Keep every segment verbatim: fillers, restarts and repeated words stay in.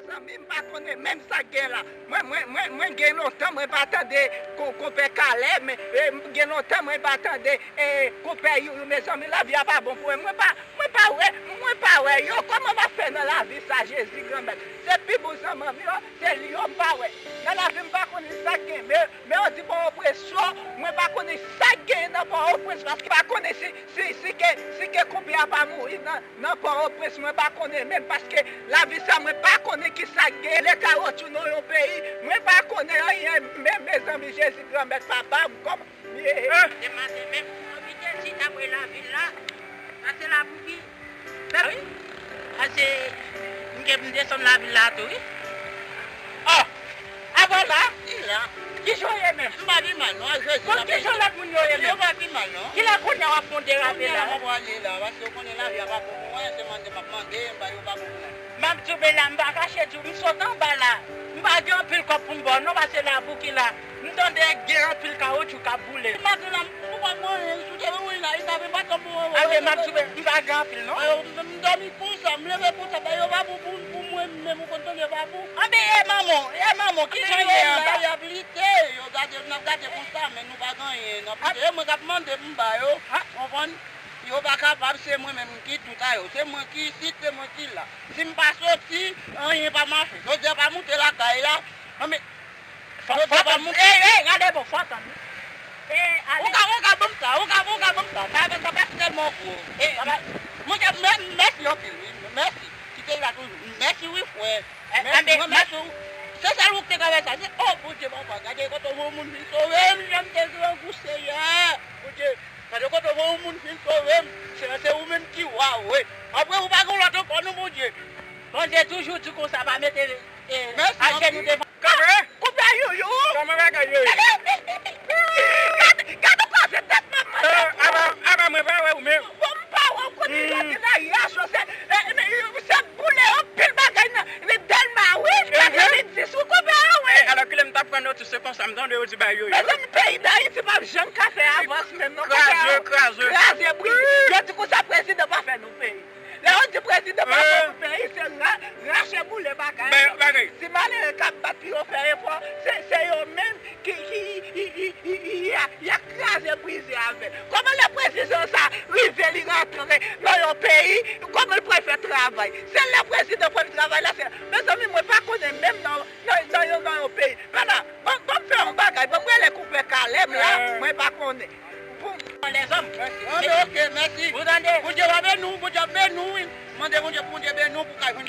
Zanmi, m pa konnen menm sa k gen la. Mwen, mwen, mwen, mwen gen lontan mwen pa tande ko-, konpè Kalè, men, e, m gen lontan mwen pa tande, e, konpè Youyou. Mezanmi, lavi a pa bon pou mwen. Mwen pa, mwen pa wè, mwen pa wè yo. Kòman m ap fè nan lavi sa, Jezi Granmèt? Se pi bon zanmi m yo, se li yo m pa wè. Nan lavi m pa konnen sa k gen, men, men yo di Pòtoprens cho, mwen pa konnen sa k gen nan Pòtoprens, paske m pa konnen si, si, si ke, si ke konpè a pa mouri nan, nan Pòtoprens, mwen pa konnen menm, paske lavi sa mwen pa konnen ki sa k gen, le kawotchou nan yon peyi, mwen pa konnen anyen menm, mezanmi, Jezi Granmèt papa m, kòman m ye? Se maten menm, m envite ti apre lavil la, pase la pou ki? Wi. Pase, m gen pou m desann lavil la tou, wi. Oh! Apa w la? Li la. Kijan w ye menm? M pa pi mal non, ak Jezi. Bon, kijan lòt moun yo ye menm? Yo pa pi mal non. Kilè kounye a w ap fè yon derape la? Kounye a m ap prale la, paske w konnen lavi a pa bon pou mwen, se mande m ap mande, m pa, yo pa bon pou mwen. M ap di w, Bela, m pa kache di w, m sot anba la. M pa gen anpil kòb pou m ba w non, pase la pou ki la. M tande gen anpil kawotchou k ap boule. M ap di w la, m pou pa mwen, sou te wi la, li ta vin pa tanpon. Anben, m ap di w, m pa gen anpil non. M dòmi konsa, m leve konsa, ba yo pa bon pou, pou mwen menm, ou konn tande yo pa bon. Anben, e manman, e manman, kijan ye anba? Yo ap lite, yo gade, n ap gade konsa, men nou pa gen anyen, n ap lite. E mwen k ap mande pou m ba yo, konprann? Yo pa kapab, se mwen menm ki tout a yo. Se mwen ki isit, se mwen ki la. Si m pa soti, anyen pa mache. Jodi a pa moute lakay la, anben, Fò, fò tann. Ey, ey, gade bon, fò tann. Ey, ale. Ou ka, ou ka ban m sa, ou ka, ou ka ban m sa. Sa, sa pa tèlman gwo. Ey, mwen, mè-, mèsi anpil, wi. Mèsi. Kite la toujou. Mèsi, wi, frè. Mèsi, mwen, mèsi, wi. Se sèl ou ki te ka fè sa. Se, oh, Bondye, papa, gade kote yon moun vin sove m, jan m te gran gou, Seyè. Bondye, gade kote yon moun vin sove m. Se, se ou menm ki wa, wi. Apre, ou pa gen lòt ankò, non, Bondye. Bondye toujou di konsa, pa mete E, ajenou devan. Kòman? Konpè Youyou. Kòman bagay yo ye? Gade, gade kraze tèt manman. Apa, apa mwen pa wè ou menm. Bon, m pa wè w kote yo te nan yach yo, se, e, e, se boule anpil bagay nan, nan Dèlma, wi. Gade li di sou konpè a, wi. E, alò, kilè m t ap pran nòt, se konsa, m tande yo di bagay yo ye. Mezanmi, peyi Dayiti p ap janm ka fè avans menm, non, konpè a. Kraze, kraze. Kraze, brize. Yo di konsa, prezidan pa fè nou peyi. Lè yo di prezidan pa fè pou peyi, se ra-, rache boule bagay yo. Si malere k ap bat pou yo fè efò, se, se yo menm ki, ki, y, y, y, y, y, y ap kraze brize avè l. Kòman lè prezidan sa rive, li rantre nan yon peyi, kòman l pral fè travay? Se lè prezidan pral travay la, se, mezanmi, mwen pa konnen menm nan, nan, nan yon, nan yon peyi. Pala, ban, ban m fè yon bagay, ban m rele konpè Kalèb la, mwen pa konnen. Pou lèzòm. Mèsi. Anben, oke, mèsi. Ou tande? Bondye va beni w, Bondye ap beni w, wi. Mande Bondye pou Bondye beni w pou w ka jwenn.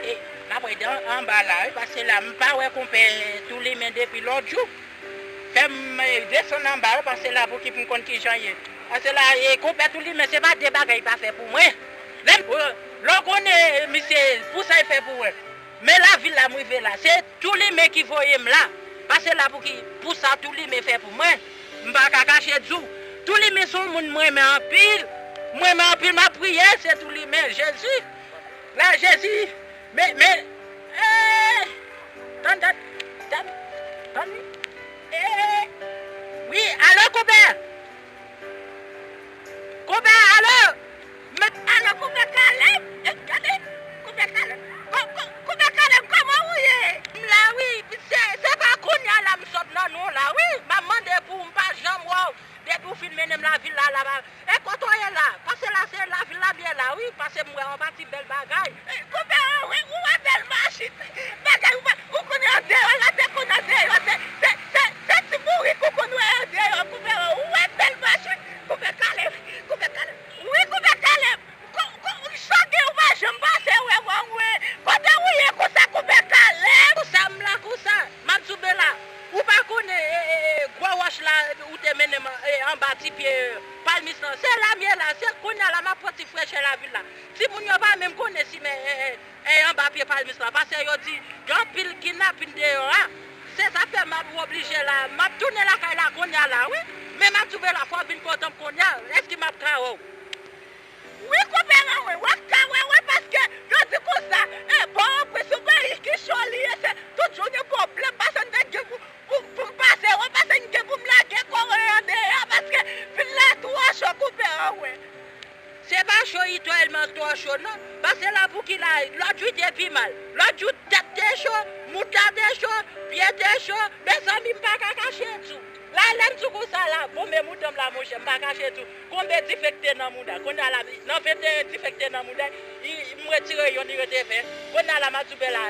E, m ap rete an-, anba la, wi, paske la, m pa wè konpè Toulimen depi lòt jou. Fè m, e, desann anba, wi, paske la, pou ki pou m konn kijan ye. Paske la, e, konpè Toulimen, se pa de bagay li pa fè pou mwen. Lè m, lè w konnen, misye, pou sa l fè pou mwen. Men lavil la m rive la, se Toulimen ki voye m la. Pase la pou ki, pou sa Toulimen fè pou mwen. M pa ka kache di w. Toulimen se yon moun m renmen anpil. M renmen anpil, m ap priye, se Toulimen. Jezi. La, Jezi. Men, men, eh, tann, tann, tann, tann wi. Eh, wi, alo, konpè. Konpè, alo. Men, alo, konpè Kalèb. Eh, gade, konpè Kalèb. Ko-, ko-, konpè Kalèb, kòman ou ye? M la, wi. Se, se pa kounye a la m sot nan nou la, wi. M ap mande pou w, m pa janm wè w. Depi w fin mennen m lavil la, la, la. E kote w ye la? Pase la, se lavil la m ye la, wi. Pase m wè yon pati bèl bagay. Eh, konpè, wi, ou wè bèl machin. Bagay, ou pa, ou konnen andeyò la, te konn andeyò, se, se, se, se ti bourik ou konn wè andeyò, konpè, ou wè bèl machin. Konpè Kalèb, konpè Kalèb. Wi, konpè Kalèb. Ko-, ko-, sa gen ou pa janm pase wè mwen, wi. Kote ou ye konsa, konpè Kalèb? Konsa, m la konsa. M ap di w, Bela, ou pa konnen, e, e, e, gwo wòch la, ou te mennen m, e, anba ti pye, e, palmis lan. Se la m ye la, se kounye a la m ap pran ti frechè lavil la. Timoun yo pa menm konnen simen, e, e, e, anba pye palmis lan. Pase yo di, gen anpil kidnapin deyò a. Se sa fè m ap oblije la. M ap tounen lakay la kounye a la, wi. Men m ap di w, Bela, fò w vin kote m kounye a. Èske m ap ka wè w? Wi, konpè, wi, w ap ka wè, wi, paske yo di konsa, e, Pòtoprens yon peyi ki cho li ye, se tout jou gen pwoblèm, pase n te gen pou, pou, pou m pase, wi, pase n gen pou m lage kò mwen andeyò, paske vil la twò cho, konpè, wi. Se pa cho, li Tèlman twò cho non. Pase la pou ki la, lòt jou te pi mal. Lòt jou tèt te cho, mout la te cho, pye te cho. Mezanmi, m pa ka kache tou. La, lè m di w konsa la, bon, men mouda m la, monchè, m pa kache tou. Konbe dife k te nan mouda. Kounye a la, nan venteyen dife k te nan mouda, i, m retire yonn, i rete ven. Kounye a la, m ap di w, ben la,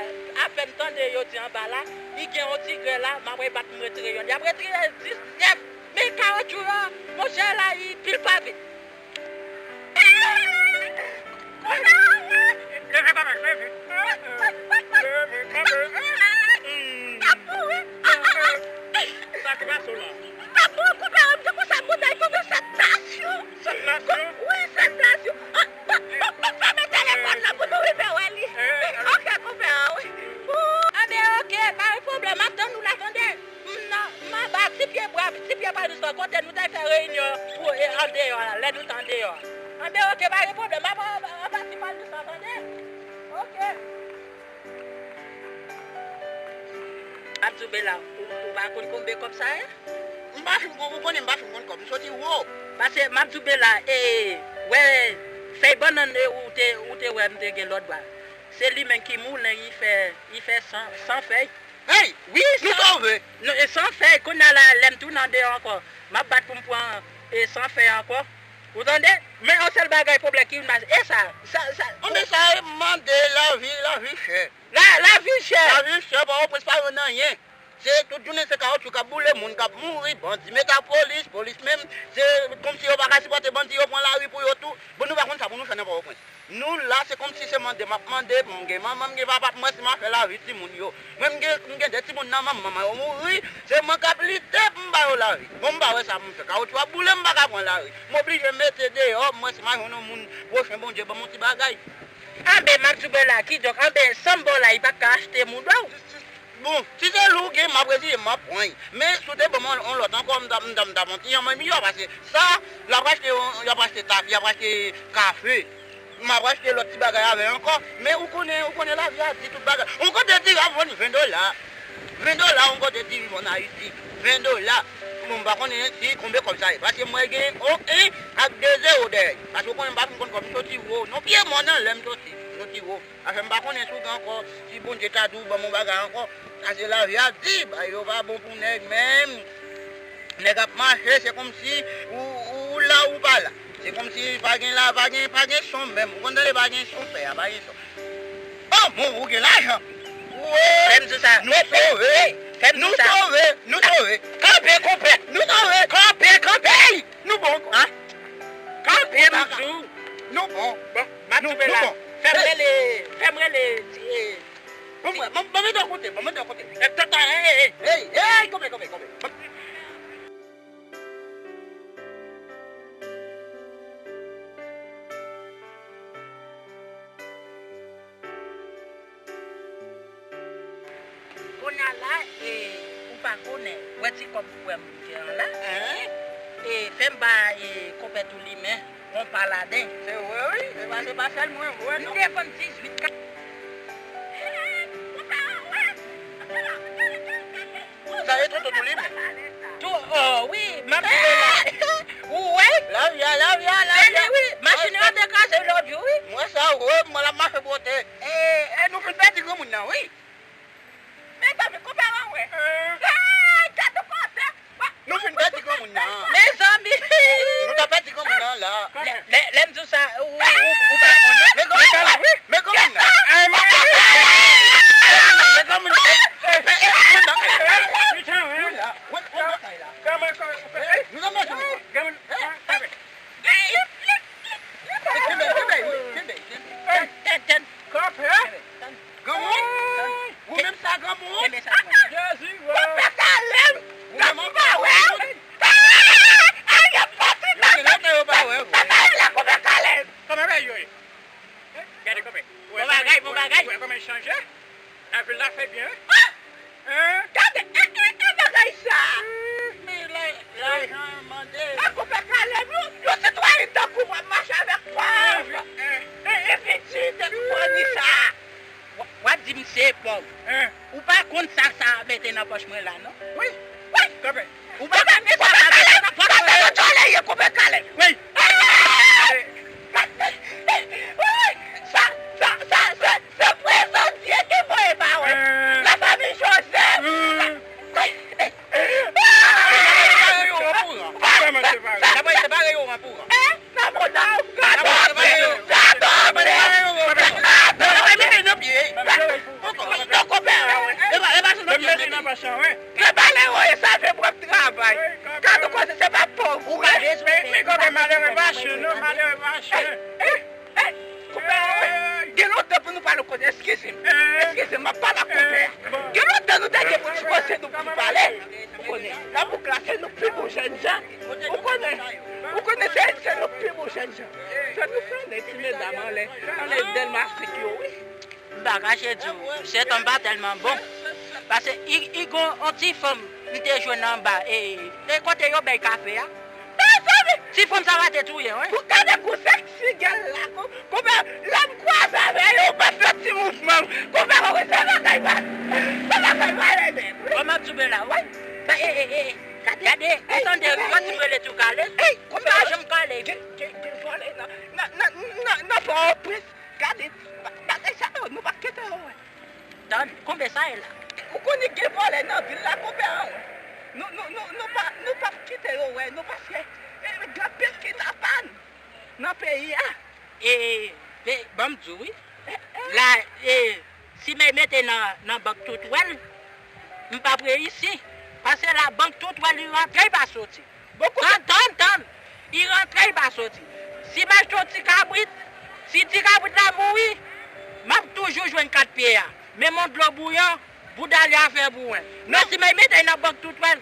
apèn tande yo di anba la, i gen yon ti grè la, m ap rebat pou m retire yonn. Y ap retire diznèf. Men kawotchou yo, monchè, la, i pil pa vit. Leve, kanpe, leve. Leve, kanpe. Sa k pase w la? Sèt nasyon? Wi, sèt nasyon. Fèmen telefòn nan pou nou rive wè li. Ok, konpè, wi. Anben, ok, pa gen pwoblèm, m ap tann ou la, tande. M nan, m anba ti pye bwa, ti pye palmis lan, kote nou t al fè reyinyon pou, e, andeyò a, lè nou t andeyò a. Anben, ok, pa gen pwoblèm, m ap anba, anba ti palmis lan, tande? Ok. M ap di w, Bela, ou, ou pa konn konbe kòb sa ye? M pa fin konn, ou konnen m pa fin konn kòb, m soti wo. Pase, m ap di w, Bela, e, wè, fèy bannann, e, ou te, ou te wè m te gen lòt bwa. Se li menm ki moulen, li fè, li fè san, san fèy. Hey, wi, nou sove. Non, e san fèy, kounye a la, lè m tounen andeyò ankò, m ap bat pou m pran, e san fèy ankò. Ou tande? Men yon sèl bagay, pwoblèm ki vin pase. E sa, sa, sa. Anben sa e mande lavi, lavi chè. La, lavi chè. Lavi chè, Pòtoprens pa jwenn anyen. Se tout jounen se kawotchou k ap boule moun, k ap mouri, bandi met ak polis, polis menm, se kòmsi yo pa ka sipòte bandi, yo pran lari pou yo tou. Bon, nou pa konn sa pou nou fè nan Pòtoprens. Nou la, se kòmsi se mande m ap mande, m gen manman, m gen papa, m wè si m a fè lavi timoun yo. Mwen, m gen, m gen de timoun nan men m, manman yo mouri, se mwen k ap lite pou m ba yo lavi. Bon, m pa wè sa pou m fè. Kawotchou ap boule, m pa ka pran lari. M oblije mete deyò, m wè si m a jwenn yon moun pwochen Bondye ban m yon ti bagay. Anben, m ap di w, Bela, kidonk, anben, san m ba w la, li pa t ka achte mouda w. Bon, si se li w gen, m ap reziye m, m ap pran l. Men, si w te ban m yon, yon lòt ankò, m t ap, m t ap, m t ap yon ti jan mwen miyò, paske sa, l ap achte yon, y ap achte tafya, y ap achte kafe. M ap achte lòt ti bagay avè l ankò. Men ou konnen, ou konnen lavi a di tout bagay. Yon kote diri ap vann ven dola. Ven dola yon kote diri vann Ayiti. Ven dola. Bon, m pa konnen si konbe kòb sa ye. Paske m wè gen yon en ak de zewo dèyè. Paske ou konnen m pa fin konn kòb, m soti wo. Non, pye mò nan lè m soti. M soti wo. Afè m pa konnen si w gen ankò, si Bondye ta di w ban m yon bagay ankò. Sa se lavi a di, bagay yo pa bon pou nèg menm. Nèg ap mache, se kòmsi ou, ou, ou la ou pa la. Se kòmsi pa gen la, pa gen, pa gen son menm. Ou konn tande pa gen son, pè a, pa gen son. Oh, bon, ou gen lajan. Fè m di sa. Nou sove. Fè m di sa. Nou sove, nou sove. Kanpe, konpè. Nou sove. Kanpe, kanpe. Nou bon. Kanpe, m di w. Nou bon. Bon, m ap di w la. Fè m rele, fè m rele, eh, Bon, bon, bon, bon, mete yon kote, bon, mete yon kote. E, tata, hey, hey, hey, hey, kanpe, kanpe, kanpe. Kounye a la, e, ou pa konnen, wè ti kòb ou wè m gen an la. E, fè m ba, e, konpè tou limen. Yon paladen. Se vre, wi. Se pa, se pa sèl mwen, vre, non. M te vann dizuit ka. Sa e tonton tou li menm. Tou, oh, wi, m ap di la. Ou wè? Lavi a, lavi a, lavi a. Se li, wi. Machin yo te kraze lòt jou, wi. Mwen sa, wi, mwen la mache pote. E, e nou fin pèdi granmoun nan, wi. Mezanmi, konpè an wè. Hey, gade yon koze. Nou fin pèdi granmoun nan. Mezanmi. Nou ta pèdi granmoun nan la. Lè, lè, lè m di w sa, ou, ou, ou, ou pa konnen. Men granmoun nan. Men granmoun nan. Men granmoun nan. Men granmoun nan. Ou la. Wè, wè, wè, la. Nou nan mache. Kenbe, kenbe, kenbe, kenbe. Tèt, tèt, tèt. Kanpe. Granmoun? Ou menm sa, granmoun? Jezi, wè. Konpè Kalèb! Ou menm ankò, granmoun? Ay, y ap pati nan. Yo gen lontan yo pa wè, vre. Papa, yo la, konpè Kalèb! Kòman bagay yo ye? Gade, konpè. Bon bagay, bon bagay. Ou wè kòman l chanje? Lavil la fè byen, wi. Hein? Gade, e, e, e bagay sa! Men la, lajan mande. E konpè Kalèb, yon, yon sitwayen tankou w ap mache avèk pòv. E, e, e, e pitit, e pòv ni sa. W, w ap di m se pòv. Hein? Ou pa konn sa sa mete nan pòch mwen la, non? Wi. Wi. Kanpe. Ou pa konn sa sa mete nan pòch mwen la. Gade, gade, gade, konpè Kalèb. Wi. E! Pale, ou konnen, eskize m. Eskize m, m ap pale ak konpè a. Gen lontan nou te gen pou n sipoze nou pi pale. Ou konnen, nan bouk la, se nou pi bon jèn jan. Ou konnen, ou konnen se, se nou pi bon jèn jan. Se nou fè nèg ti medam anlè, anlè Dèlma senk yo, wi. M pa kache di w, Sentòm pa tèlman bon. Paske i, i gon on ti fanm m te jwenn anba, e, e kote yo bay kafe a. Mezanmi! Ti fanm sa va te touye, wi. Pou gade pou seksi gèl la, ko-, konpè, lè m kwaze avè yo, ou pa fè ti mouvman. Konpè, wi, se bagay pa, se bagay pa lè menm. Kòman m ap di w la, wi. Ba, e, e, e, gade, gade, ou tande, yo di m rele tou kale. Ey, konpè, pa janm kale. Gen, gen, gen vòlè nan, nan, nan, nan, nan Pòtoprens. Gade, ba-, bagay sa yo, nou p ap kite yo wè. Tann, konbyen sa ye la? Ou konnen gen vòlè nan vil la, konpè an wè. Nou, nou, nou, nou pa, nou p ap kite yo wè nou, paske, e, gen anpil kidnapaj nan peyi a. E, e, e, ban m di w wi. La, e, si m mete nan, nan bank Tutwell, m p ap reyisi. Paske la, bank Tutwell, li rantre, li pa soti. Tann, tann, tann. Li rantre, li pa soti. Si m achte yon ti kabrit, si ti kabrit la mouri, m ap toujou jwenn kat pye a. Men m yon dlo bouyon, bouda li a fè bouwen. Men si m mete nan bank Tutwell,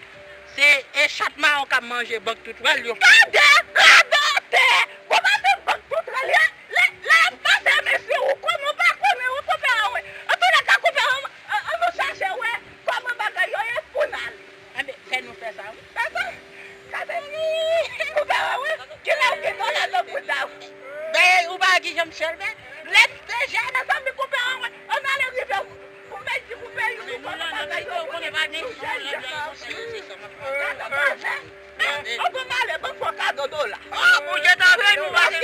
se, e, chat mawon k ap manje bank Tutwell yo. Gade radòtè! Kòman se bank Tutwell? Lè, lè, lè m pase, mesye, ou konnen, ou pa konnen, wi, konpè an wè. Antoulèka, konpè an, an, an nou chache wè kòman bagay yo ye pou n ale. Enben, fè nou fè sa, wi. Fè sa? Gade, konpè an wè, kilè ou gen dòla nan bouda w? Ben, ou pa wè kijan m chèlbè? Lè m te jèn, mezanmi, konpè an wè, ann ale rive pou mèt di pou peyi nou, kòman bagay yo pou nou jèn jan sa. Gade, gade. An bon male, ban fò kado dola. Oh, Bondye ta beni nou, paske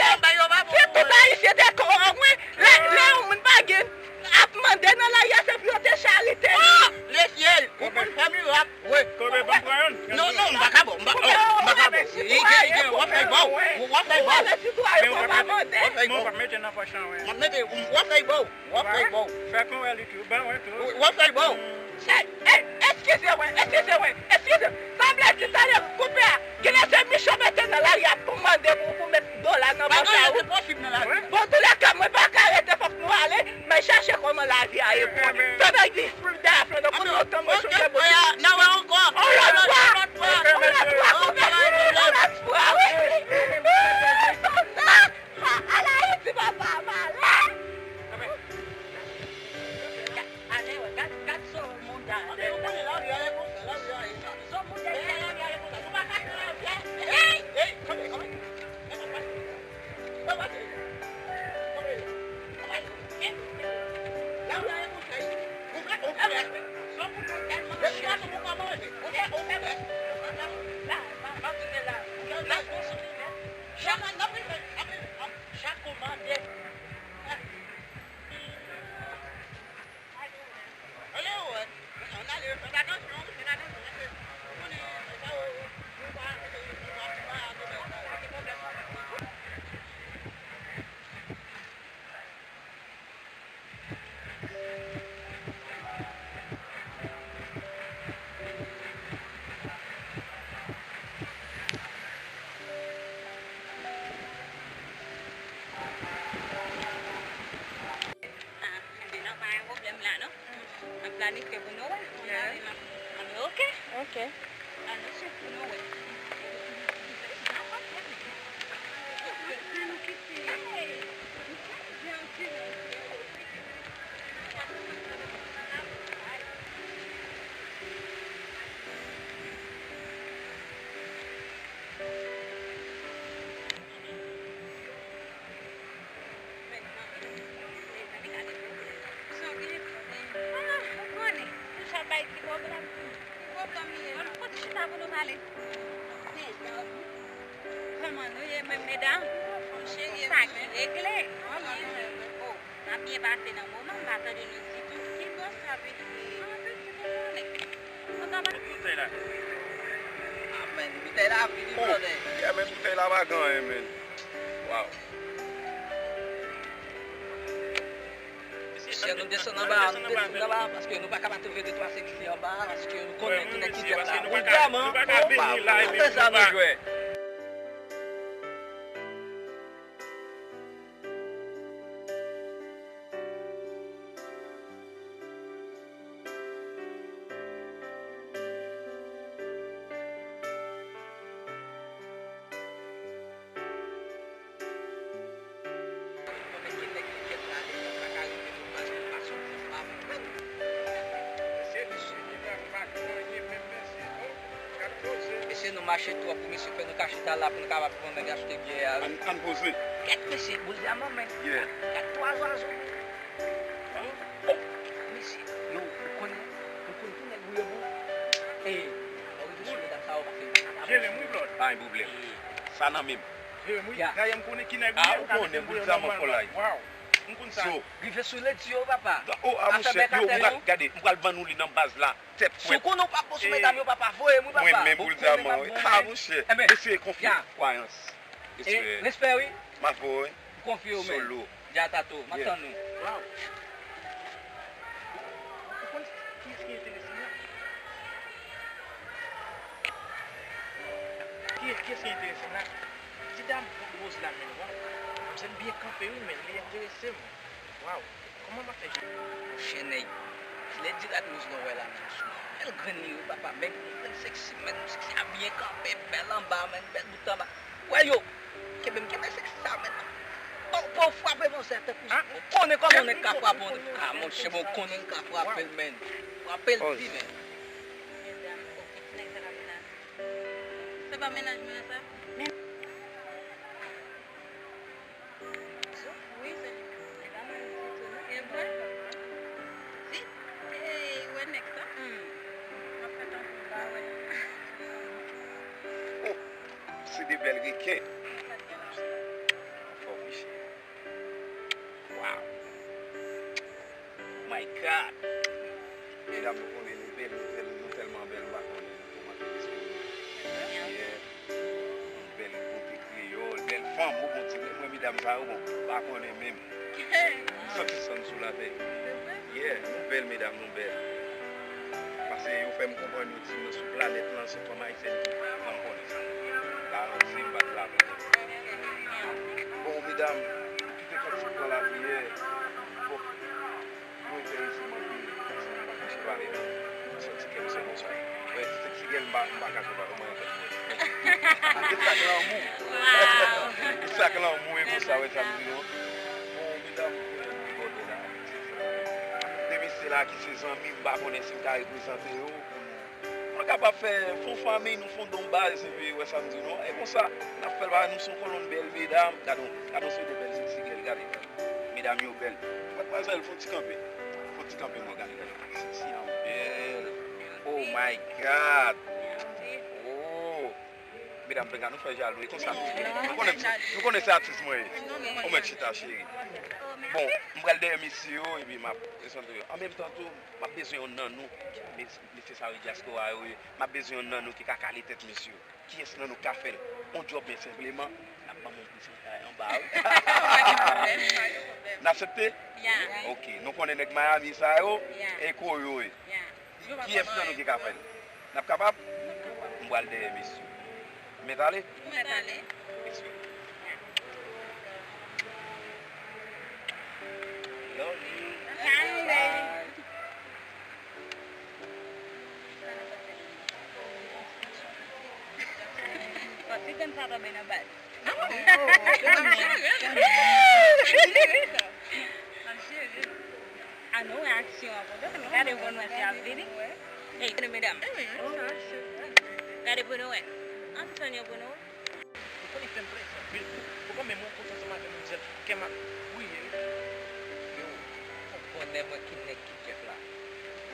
se tout Ayisyen te kòwonpi. Lè, lè yon moun pa gen, ap mande nan lari a, se pou yo te charite li. Oh, lesyèl, ou konn fè mirak. Wi. Kobe, ban m pran youn. Non, non, m pa ka ba w, m pa, oh, m pa ka ba w. Gen, gen, gen, w ap fè ba w. W ap fè ba w. Men w pa mete, men w pa mete nan pòch lan, wi. M ap mete, w ap fè ba w. W ap fè ba w. Fè kon wè li tou, ban mwen tou. W ap fè ba w. Ey, ey, eskize mwen, eskize mwen, eskize. Sa vle di talè, konpè a, genlè se michon mete nan lari a pou mande pou, pou met dola nan pòch a ou. Bon, toulèka, mwen pa ka rete, fòk nou ale, men chache kòman lavi a ye pou mwen. Sa vle di, frida a fè nan konn lontan mwen chonje bò. Nan wè ankò. On lòt fwa. On lòt fwa, konpè. On lòt fwa, wi. Ala Ayiti, papa, malè. Ale, wè, gad, gad sa w monte a. Anben, ou konnen lari a ye konsa, lari a ye konsa. Sa w monte a, lari a ye konsa. Nou pa ka pran lari a. Ey! Ey, kanpe, kanpe. Kanpe, kanpe. Kanpe, kanpe. Lari a ye konsa, ey. Ou fè, ou fè. Sa w monte a tèlman chè. Ou fè, ou fè. La, la, la, la, la, la, Chak, chak komande. Ale, wè. Ann ale, fèt atansyon, fèt atansyon, paske ou konnen, sa yo, nou pa, nou pa, nou pa, nou pa gen pwoblèm. Ah, enben, nan pa gen pwoblèm la, non. N ap planifye pou nou wè. Ann ale, n ap, ann, oke. Oke. Ann, nou swiv pou nou wè. Ah, ou konnen, ti chay bay ti pwoblèm. Ki pwoblèm li ye? Ann, kote chita pou nou pale? Kòman nou ye, menm medam? Anfòm, cheri, sa ki regle? Kòman nou ye? Oh, n ap byen pase nan moman, m pa tande nou ditou. Ki bò sa vin ye? Ah, pitit, ou konnen. Boutèy la. Ah, men, boutèy la vide, brother. Yeah, men, boutèy la pa gen anyen, men. Wow. Mesye, nou desann anba, nou desann anba, paske nou pa ka pa twouve de twa seksi anba, paske nou konnen ki nèg ki tèt la. Vulgèman, nou pa ka vini la epi nou pa fè sa nou jwe. Mache twòp pou mesye fè nou ka chita la pou nou kapab pran nèg achte byè a. Ann, ann poze. Kèt mesye, boul dyaman, men. Yeah. Gad twa zwazo. Oh, mesye, yo, ou konnen, ou konn tou nèg bouyon bon. E, ou rive sou medam sa yo pa fè. Jerem, wi, Blòd. Pa gen pwoblèm. Sa nan menm. Jerem, wi. Ya. Dayè, m konnen ki nèg ou ye, ou ka mete bouyon nan mwen. Waw. M konn sa. So, rive sou leti yo, papa. Oh, a, monchè, yo, m pral, gade, m pral vann ou li nan baz la. Tèt frèt. Si w konnen w pa bon sou medam yo, papa, voye m, wi, papa. Mwen menm, boul dyaman, wi. A, monchè. Mesye, konfye, kwayans. Respè, wi. M ap voye. M konfye w, men. Solo. Djatato, m ap tann ou. Waw. Ou konn kiyès ki enterese m la? Kiyès, kiyès ki enterese m la? Ti dam Roz la menm, waw. Manzèl byen kanpe, wi, men li enterese m. Waw. Kòman m ap fè jwenn li? Monchè nèg, lè di rad woz lan wè la menm sou bèl grenn li wi papa, men grenn seksi, men seksi a byen kanpe, bèl anba, men bèl bout anba. Wè yo, kenbe m, kenbe seksi sa, men. Bon, bon, frape manzè tankou ou konnen kòman nèg ka frape yon, ah, monchè, bon, konnen l ka frape l, men. Frape l di, men. Medam, oh, nèg sa ka menaje. Se pa mennaj mwen an sa? Wi, se li menm. Li pa mal ditou, non. E vre? Si, e, wè nèg sa? Hmm. M ap fè tankou m pa wè. Oh, se de bèl reken. Sa t gen la? Anfòm, wi, cheri. Wow. My God! Medam, nou konnen nou bèl, nou tèl-, nou tèlman bèl, m pa konnen nou kòman te respire. Yeah. Bèl bote kreyòl, bèl fanm, ou bon, ti, mwen medam sa yo, bon, m pa konnen menm. M santi san m sou latè. Yeah, nou bèl, medam, nou bèl. Paske yo fè m konprann, yo di m nan sou planèt lan, se fanm ayisyèn ki fè m konnen sa. Garanti, m pa t la pou. Bon, medam, nou kite kèk ti pran lapriyè. Bon. Mwen enterese m anpil, si m pa mete, m santi kè m se konsa. Mwen, se ti gèl m pa, m pa ka chita kòman yon tèt mwen. E sa k lanmou. Waw. E sa k lanmou, e konsa, wè sa m di nou. Bon, medam, mwen bòde la, se zanmi. De mesye la ki se zanmi, m pa konnen si m ka reprezante yo pou nou. Mwen kapab fè, fè yon fanmi, nou fè yon don baz, epi wè sa m di nou. E konsa, n ap fè l, nou se yon kolonn bèl medam. Gade, gade yon seri de bèl seksi gèl, gade. Medam yo bèl. Madmwazèl, fè yon ti kanpe. Fè yon ti kanpe, mwen gade, gade. Seksi an bèl. Oh my God. Oh. Medam, penga nou fè jalou. E konsa nou fè. Nou konnen, nou konnen se atis mwen ye. Ou mèt chita, cheri. Bon, m pral dèyè mesye yo, epi m ap prezante yo. An menm tan tou, m ap bezwen yonn nan nou. Mes-, mesye sa yo dyaspora yo ye. M ap bezwen yonn nan nou ki ka kale tèt mesye yo. Kiyès nan nou ka fè l? On djòb, men senpleman, n ap ban m yon ti sentay anba, wi. N aksepte? Ya. Ok. Nou konnen nèg Miami sa yo, e ko yo ye. Kiyès nan nou ki ka fè l? N ap kapab? M pral dèyè mesye. Mèt ale? Mèt ale. Mesye. Love you. Bye. Bon, si grenn sa tonbe nan bal. Ah, nou wè aksyon an, bon, gade bon wè se ap vini. Hey, gade medam. Gade pou nou wè. An ti sonye pou nou. Ou konnen fè m plezi anpil. Ou konn men mwen kontan ansanm avè manzèl, kè m ap bwiye wi. Yo, ou konnen mwen ki nèg ki chèf la.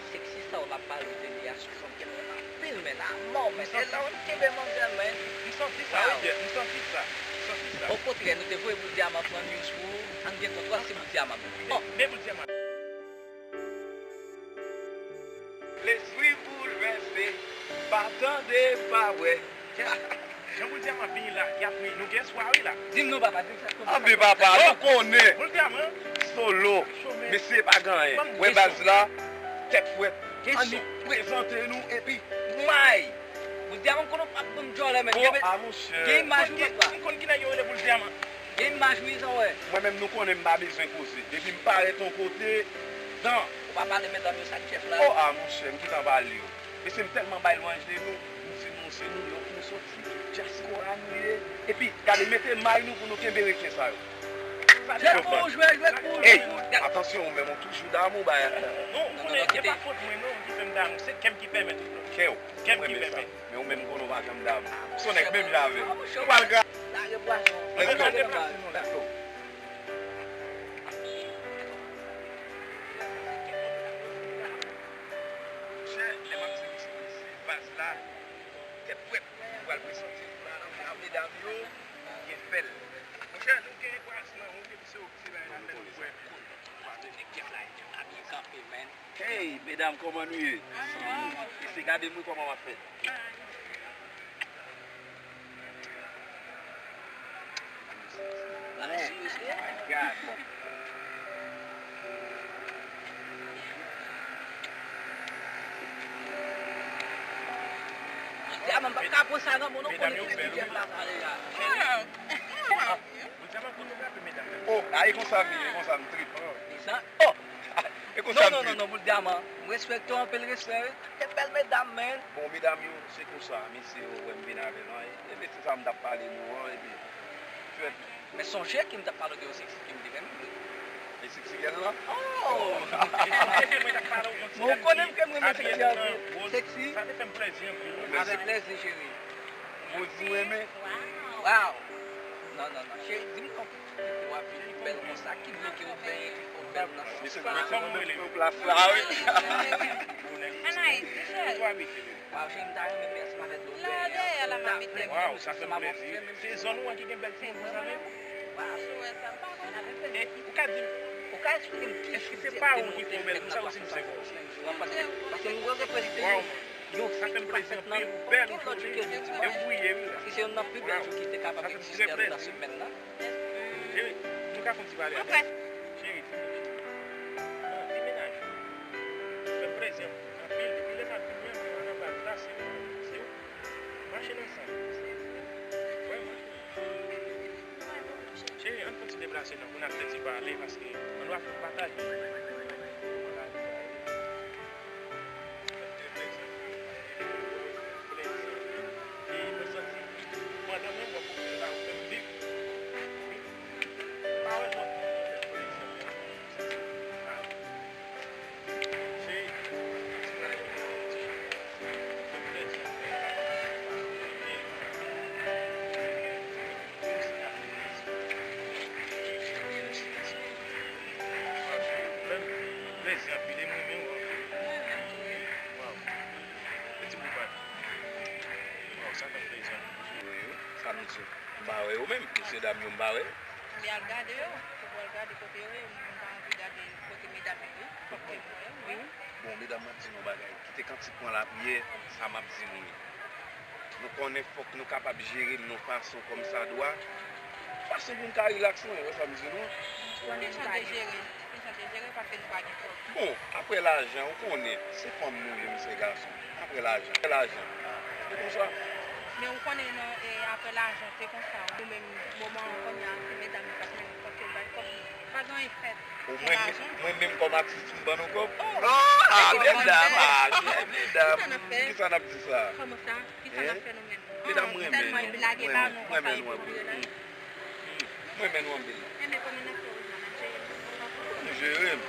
Seksi sa w ap pale de li a sou fòm kè mwen anpil, men amò, men e la w kenbe manzèl, men. M santi sa, wi, Jeff, m santi sa. M santi sa. Okontrè, nou te voye boul dyaman pran news pou ou. Ann gen kontra, se boul dyaman. Men boul dyaman. Lespri boulvèse, pa tande, pa wè. Jan boul dyaman vini la, y ap ri, nou gen espwa wi la. Di m non papa, di m sa k tonbe. Anben papa, nou konnen. Boul dyaman. Solo. Mesye pa gen anyen. Wè baz la, tèt frèt. Ann nou prezante nou epi may. Boul dyaman m konnen w p ap ban m djòlè men. Bon, a monchè. Gen imaj wi papa. M konn ki nèg yo rele boul dyaman. Gen imaj wi, sa w wè. Mwen menm nou konnen m pa bezwen koze. Depi m parèt yon kote, dan. Ou pa pale medam yo sa k chèf la. Oh, a monchè, m gentan pale yo. Mesye, m tèlman bay lwanj de nou, m di nou se nou yo pou nou soti, dyaspora nou ye. Epi, gade, mete may nou pou nou kenbe reken sa yo. Jwèt pou ou, jwèt, jwèt pou ou. Hey, Atansyon, ou menm ou toujou damou, bay. Non, ou konnen, e pa fòt mwen non ki fè m damou, se kè m ki pèmèt. Kè w. Kè m ki pèmèt. Men ou menm konnen w pa janm damou. Se yon nèg menm jan avè m. Nou pral gra-, let's go. Let's go. Monchè, lè m ap di misye, mesye, baz la, tèt frèt, nou pral prezante nou la nan medam yo, gen fè l. Monchè, nou gen baz nan, ou gen misye, se bagay la fè nou wè. Hey, medam, kòman nou ye? Mesye, gade mwen kòman m ap fè. Oh my God. Medam yo bèl, wi. Oh, a, e konsa m ye, e konsa m trip. Oh! E konsa m trip. Non, non, non, non, Boul Dyaman. M respekte w anpil respè, wi. Se bèl medam, man. Bon, medam yo, se konsa, mesye yo wè m vin avè nou an, e, e mesye sa m t ap pale nou an, epi, men sonje ke m t ap pale w de yon seksi ke m te renmen, wi. E seksi gèl lan? Oh! Bon, ou konnen m ke m renmen seksi anpil. Seksi? Sa te fè m plèzi anpil, wi. Avèk plèzi, cheri. Rosie ou renmen? Wow! Non, non, non, cheri, di m non. Ou ap vin pi bèl konsa, ki bloke ou benyen, ki fè w bèl nan sans sa? Misye, misye nan plas la, wi. Anaïs, Michel. Waw, cheri, m ta renmen bèl ansanm avèk Lodè. La, dèyè la, m abite. Waw, sa fè m plezi. Se zòn ou an ki gen bèl timoun konsa menm? Waw. Ou ka di m, ou ka eksplike m ki jou se pa ou ki fè w bèl konsa osi misye fè w? Paske nou reprezante yon, yon vi ki pa fèt nan okenn lòt jou ke jodi a. E se youn nan pi bèl jou ki te kapab egziste anndan semèn nan. Cheri, nou ka fè yon ti pale avè m? Cheri, di m non, di mennaj ou. Fè m plezi anpil. Depi lè m ap vini an, mwen anba glas, se ou, se ou. Mache nan san. Wè, mache. Cheri, ann fè ti deplase non, pou n ap fè ti pale, paske ann va fè pataje. Plezi anpil, e mwen menm, waw. Waw. Mèsi pou pale. Waw, sa fè m plezi anpil. Wi, wi. Sa nou di? M pa wè yo menm, mesye dam yo, m pa wè yo. Ebyen, al gade yo. Fòk w al gade kote yo ye. Mwen pa anvi gade kote medam yo ye. Fòk ke m wè yo, wi. Bon, medam, m ap di nou yon bagay. Kite kantik pran lapriyè, sa m ap di nou ye. Nou konnen fòk nou kapab jere n yon fason kòmsadwa. Fason pou n ka rilaks lan, ou wè sa m di nou? Ki jan de jere? Ki jan de jere paske nou pa gen kòb? Bon, apre lajan, ou konnen, se fanm nou ye, nou se gason. Apre lajan, apre lajan. Se konsa. Men ou konnen non, e, apre lajan, se konsa. Nou menm, moman an kounye a, se medam yo k ap mennen, paske yo bay kòb, pa gen anyen k fèt. Mwen menm kòm atis, m ban nou kòb? Oh, ah, medam, ah, medam. Kisa n ap di sa? Kòman sa? Kisa n ap fè nou menm? Medam, m renmen nou. Tèlman epi lage ba nou konsa, epi nou rele. M renmen nou anpil. Enben, kòman n ap fè, Rosemary, n ap jere nou? Nou jere m.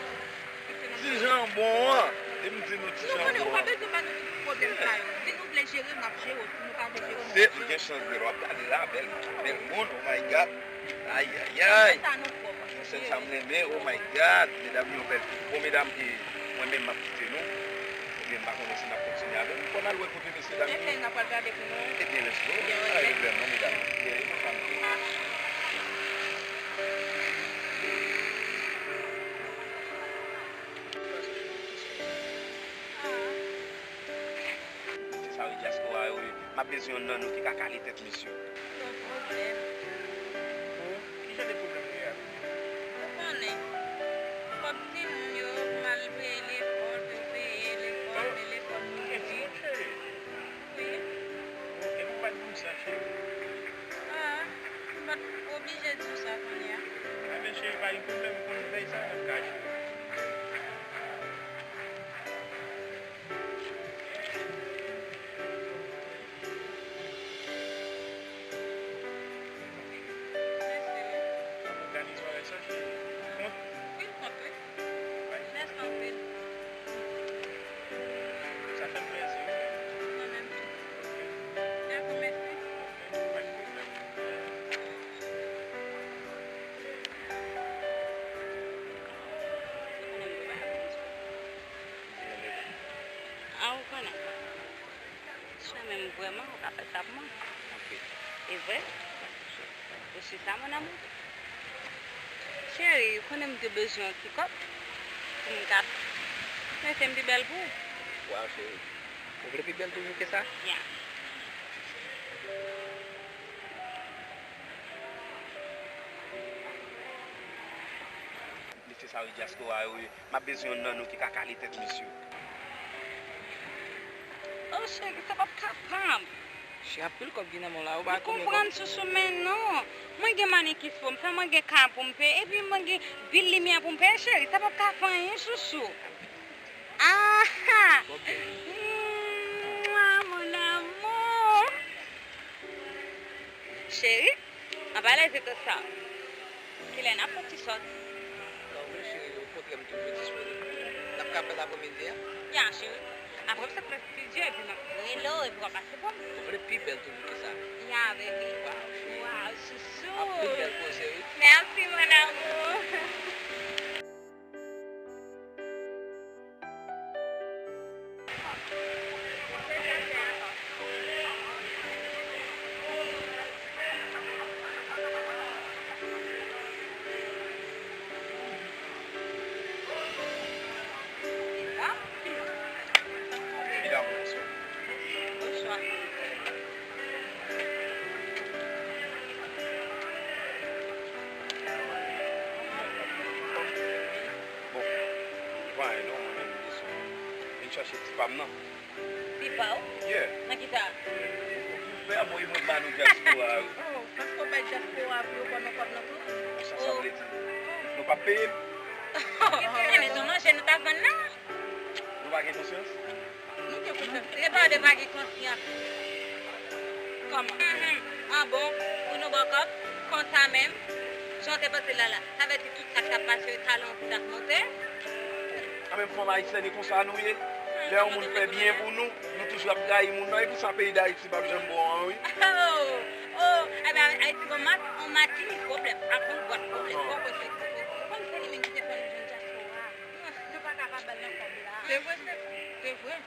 Ti jan bon an. E m di nou ti jan bon an. Nou konnen ou pa bezwen ba nou tout pwoblèm sa yo. Si nou vle jere, n ap jere w. Si nou pa vle jere, n ap jere w. Se, m gen chans de l. W ap gade la, bèl, bèl moun, oh my God. Ay, ay, ay. Sa nou pwòp. Sèl sa m renmen, oh my God. Medam yo bèl. Bon, medam, e, mwen menm, m ap kite nou. Ebyen, m pa konnen si n ap kontinye avè nou. Fò n al wè kote mesye dam yo. Ebyen, n ap al gade pou nou. Ebyen, let's go. Ebyen, pa gen pwoblèm, non, medam. Ebyen, e konsa nou ye. Ah. Se sa yo dyaspora yo ye. M ap bezwen yonn nan nou ki ka kale tèt misye. Yon pwoblèm. Bon, ki jan de pwoblèm ou gen avè l? Ou konnen, kòb timoun yo, pou m al peye lekòl, pou yo peye lekòl, men lekòl prive. Wi. Bon, epi w pa di m sa, cheri. Ah, m pa t oblije di w sa kounye a. Enben, cheri, pa gen pwoblèm, ou konn vèy sa nan kay, cheri. Ou konnen. Chè menm vrèman, ou ka fè sa pou mwen. Ok. E vre? Ou si sa, mon amour? Cheri, ou konnen m te bezwen yon ti kòb pou m ka mete m pi bèl pou ou. Waw, cheri. Ou vle pi bèl toujou ke sa? Yeah. Mesye sa yo dyaspora yo ye. M ap bezwen youn nan nou ki ka kale tèt misye. Oh, cheri, sa p ap kapab. Cheri, anpil kòb ki nan men w la, ou pa konprann. Ou konprann, Sousou, men non. Mwen gen manikis pou m fè, mwen gen kay pou m peye, epi mwen gen bil limyè pou m peye, cheri, sa p ap ka fè anyen, Sousou. Ah! Mwa, mon amour! Cheri, an pale de tout sa. Kilè n ap fè ti sòt? Non, men cheri, okontrè, m toujou disponib pou ou. N ap ka fè l aprèmidi a? Ya, cheri. Apre m sot fè ti dye, epi m ap rele w, epi w ap pase pou m. Ou vle pi bèl toujou ke sa? Ya, baby. Waw, cheri. Waw, chouchou. Anpil bèl koze, wi. Mèsi, mon amour. Medam, bonswa. Bonswa. Bon, pa anyen non, mwen menm m desann. Vin chache ti pa m nan. Ti pa w? Yeah. Nan ki sa? Ou fè a voye mwen ba nou dyaspora yo. Oh, paske w bay dyaspora pou yo ba nou kòb nan tou? Sa sa vle di? Nou p ap peye m? Enben, se yon manje nou t ap vann la. Nou pa gen konsyans? Nou gen konsyans. Se pa de pa gen konsyans. Kòman? Mhm. An bon, pou nou ba w kòb, konsa menm, jan w te panse la la. Sa vle di tout sa k t ap pase yo, talon ki t ap monte. Kanmenm, fanm ayisyèn, e konsa nou ye. Lè yon moun fè byen pou nou, nou toujou ap rayi moun nan. E pou sa peyi Dayiti p ap janm bon an, wi. Oh, oh, enben, Ayiti gon mat, on Matinik pwoblèm, ak on lòt pwoblèm. Ahan. Poko se, poko se. Ou konn se li menm ki te fè nou jwenn dyaspora. Nou pa ka pa ba l nan kòb la. Se vre, se, se vre.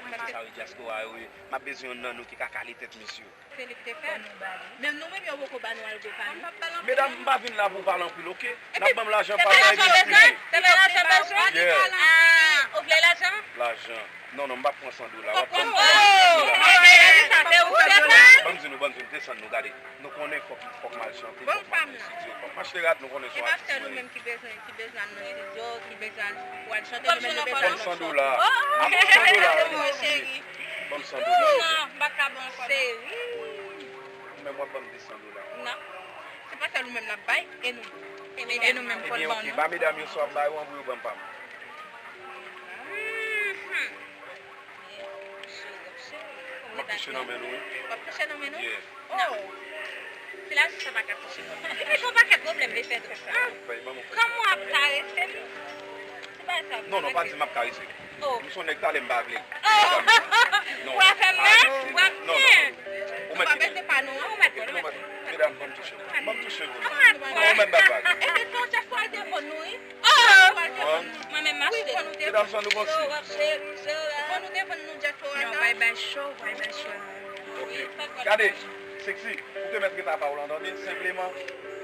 Paske sa yo dyaspora yo ye. M ap bezwen youn nan nou ki ka kale tèt misye. Se li ki te fè. Fò nou ba li. Menm nou menm yo poko ba nou al de pa nou. Medam, m pa vin la pou pale anpil, oke? N ap ban m lajan pa m nan, epi m fini. Se pa lajan bezwen? Yeah. Ah, ou vle lajan? Lajan. Non, non, m p ap pran san dola. W ap ban m san dola. Ban m di nou, ban m di nou, desann nou, gade. Nou konnen fòk, fòk m al chante, fòk m al nan estidyo, fòk m achte rad, nou konnen se yon atis mwen ye. Ki bezwen, ki bezwen al nan estidyo, ki bezwen al, pou al chante, nou menm nou bezwen al nan estidyo. Ban m san dola. M ap san dola. Ban m san dola. Non, m pa ka ban w ankò, non. Ou menm w ap ban m de san dola. Non. Se pa sèl ou menm n ap bay, e nou. E nou menm fò n ban nou. Ebyen, oke, ba medam yo sa w ap bay ou an pou yo ban m pa m. M ap touche nan men nou, wi. W ap touche nan men nou? Yeah. Oh. Se la jis sa pa ka touche. Epi gon pakèt pwoblèm vle fè tou. Kòman w ap karese m? Se pa sa. Non, non, pa di m ap karese. Oh. M se yon nèg talè m pa vle. Oh. Non, w ap fè m mal? W ap byen. Ou mèt kite m. Ou mèt kite m. Medam, ban m touche vou. Ban m touche vou. Non, ou mèt bat vag. Epi se yon dyaspora te bon nou, wi. Oh! Mwen menm m achte. Medam, sa nou panse? Fò nou te vann nou dyaspora sa. Non, bay bay show, bay bay show. Ok. Gade, Sexy, ou te mèt ret apa w lan, tande? Senpleman,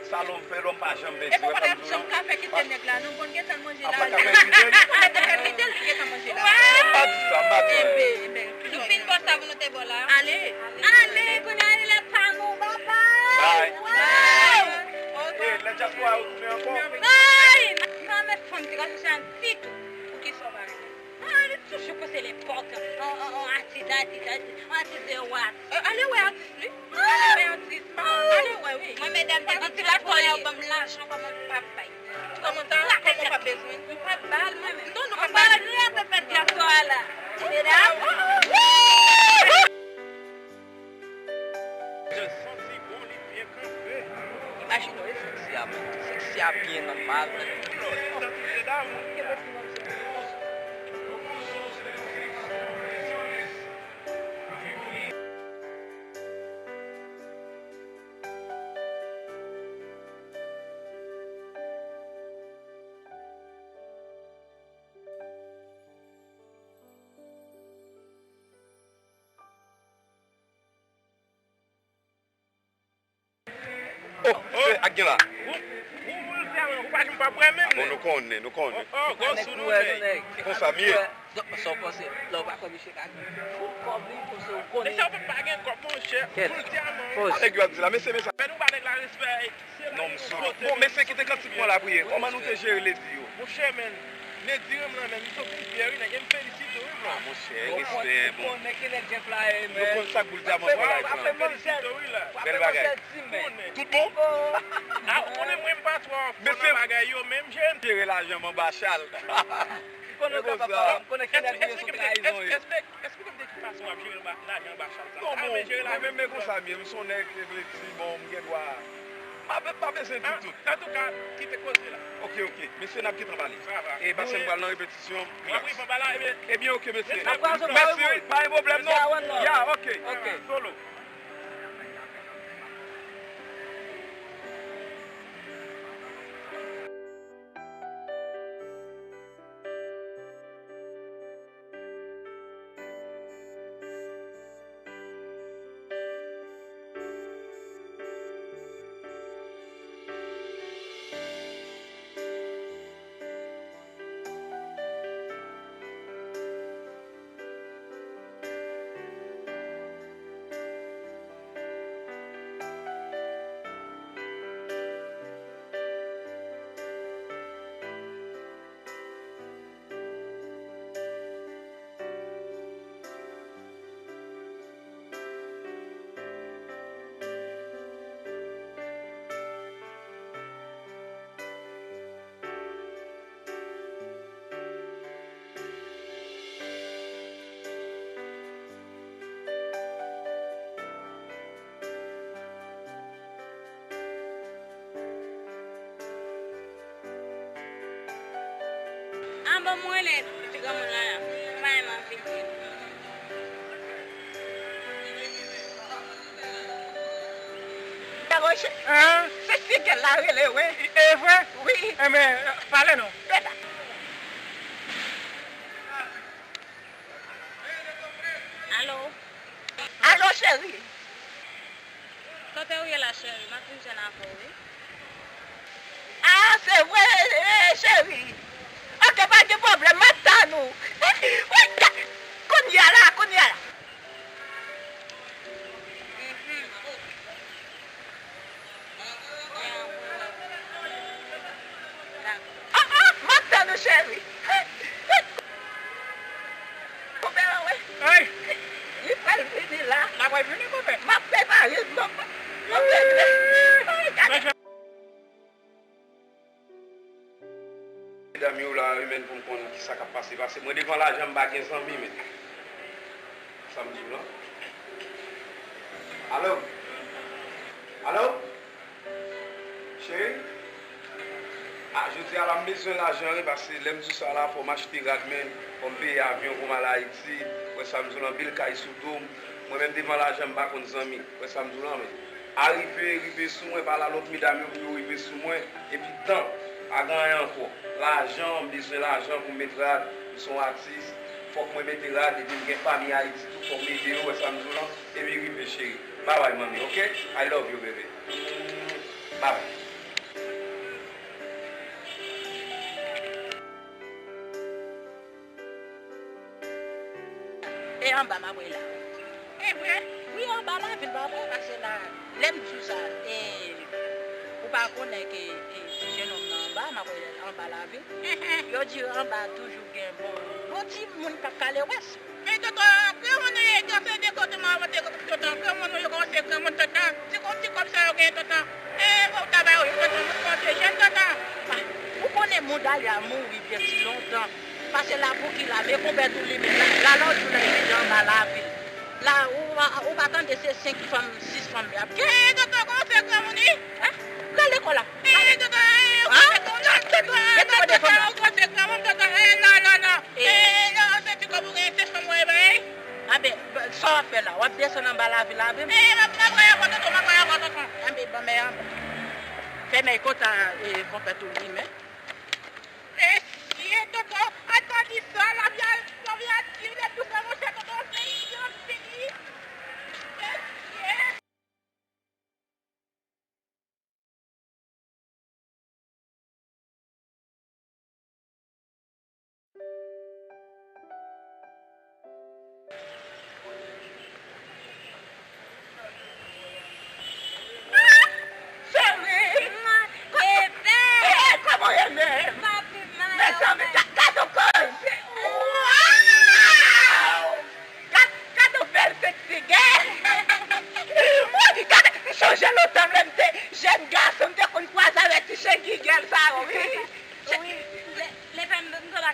sa lòm fè, lòm pa janm pèdi. Epi w pa t ap janm ka fè kite nèg la, non, konn gentan manje lajan. Ou pa t ka fè kite l? Ou pa t ka fè kite l, li gentan manje lajan. M pa di sa, m pa di sa. Enben, enben. Nou fin bò sa pou nou te bò la. Ale. Ale, kounye a, lè pa nou, babay. Bay. Waw. Eh, lè dyaspora yo tounen ankò. Bay. Nan men fanm ti gason sa ditou. Poukisa w pa renmen? Ah, li toujou panse l enpòtan. On, on, on atis, atis, atis. On atis de rwa. Eh, ale wè atis, wi. Ale wè atis. Ale wè, wi. Mwen, medam, te gen ti lajan, yo ban m lajan, kòman m p ap bay? Kòman ta, kòman w pa bezwen? Nou pa ba l, mwen menm. Non, nou pa ba l. Anpil pèpèt dyaspora la. Medam. Imajine w, e Sexy a menm. Sexy a byen nan mal. Oh, se ak gen la. Ou, ou, ou, ou pa janm pa bwè menm, nèg. Ah bon, nou konnen, nou konnen. Oh, oh, gwo sou nou, nèg. Konsa m ye. Sa w panse? Lè w pa kwè misye ka gen tout kòb li, konsa w konnen. Mesye, ou pa gen kòb, monchè. Boul dyaman. Ah, nèg yo ap di la, mesye, mesye. Fè nou ba nèg la respè. Non, m sou. Bon, mesye, kite kantik mwen la priye. Kòman nou te jere ledi yo? Monchè, men, ledi yo, m nan men, m sot rivyè, wi, nèg, e m felisite w, wi, man. Ah, monchè, respè, bon. Ou konnen ki nèg gen flyer, men. Nou konn sa k boul dyaman fè la, m felisite w, wi, la. Bèl bagay. Tout bon? Ah, ou konnen mwen, m pa twò fò nan bagay yo, men m jere. Jere lajan m anba chal. M konnen w kapab pale, m konnen ki nèg ou ye sou trayizon yo. Esplike m de ki fason w ap jere lajan anba chal sa. Non, bon, mwen menm, men konsa m ye, m se yon nèg reflechi, bon, m gen dwa. M pa, m pa bezwen di tout. Antouka, kite koze la. Ok, ok. Mesye, n ap gentan pale. E paske m pral nan repetisyon. Wi, wi, papa la, ebyen. Ebyen, ok, mesye. Mèsi, wi. Pa gen pwoblèm, non. Ya, ok. Ok. Solo. An bon, mwen rele ti granmoun lan la. Mwen pa renmen anpil di. An? Se Fidèl la rele, wi. E vre? Wi. Enben, pale non. Alo? Alo, cheri. Kote w ye la, cheri? M ap vin jwenn avè w, wi. Ah, se vre, eh, cheri. Ok, pa gen pwoblèm, m ap tann ou. Wi, ka-, kounye a la, kounye a la. Mhm. Ah, ah, m ap tann ou, cheri. Konpè an, wi. Ay! Li pral vini la. L ap vini, konpè. M ap prepare, m ap, m ap regle. Ay, gade. Medam yo la, wi, men, pou m konnen kisa k ap pase, pase. Mwen devan lajan, m pa gen zanmi, men. Sa m di w lan. Alo? Alo? Cheri? Ah, jodi a la, m bezwen lajan, wi, pase lè m di w sa la, fò m achte rad, men, fò m peye avyon pou m al Ayiti. Wè sa m di w lan, anpil kay sou do m. Mwen menm devan lajan, m pa konn zanmi. Wè sa m di w lan, men. Arive, rive sou mwen, pale a lòt medam yo pou yo rive sou mwen. Epi tan, pa gen anyen ankò. Lajan, m bezwen lajan pou m met rad. M se yon atis. Fòk mwen mete rad, epi m gen fanmi Ayiti tou, fòk m ede yo, wè sa m di w lan. Epi rive, cheri. Babay, manmi, ok? I love you, baby. Babay. E anba m ap rele la. E vre? Wi, anba lavil, pa vre, pase la, lè m di w sa, e, ou pa konnen ke, e, ti jenòm nan anba, m ap rele l anba lavil. Yo di anba toujou gen bon, bon timoun k ap kale wès. Men tonton, grangranmoun ou ye, tonton, de kote m ap monte, tonton, grangranmoun ou yo kòmanse grangranmoun, tonton. Ti kòb, ti kòb sa yo genyen, tonton. E, bon, travay ou, tonton, nou kòmanse jèn, tonton. Ah, ou konnen mouda li a mouri byen ti lontan. Pase la pou ki la, men konpè tou li menm la, la lòt jou la, li te anba lavil. La, ou pa, ou pa tande se senk fanm, sis fanm li ap gen. Gen, tonton, kòmanse granmoun, wi. Hein? Pral lekòl la. Eh, tonton, eh, ou kòmanse granmoun, tonton, ou kòmanse granmoun, tonton, eh, non, non, non. Eh, non, se ti kòb ou gen, se fanm ou ye bay. Anben, sa w ap fè la? W ap desann anba lavil la avè m? Eh, m ap, m ap voye avè w, tonton, m ap voye avè w, tonton. Anben, ban m anba. Fèmen kontan, eh, konpè tou li menm. Mesye, tonton, al pa di sa, lavi a, lavi a di, lè tou fè monchè, tonton, se idiot, fini. Mesye.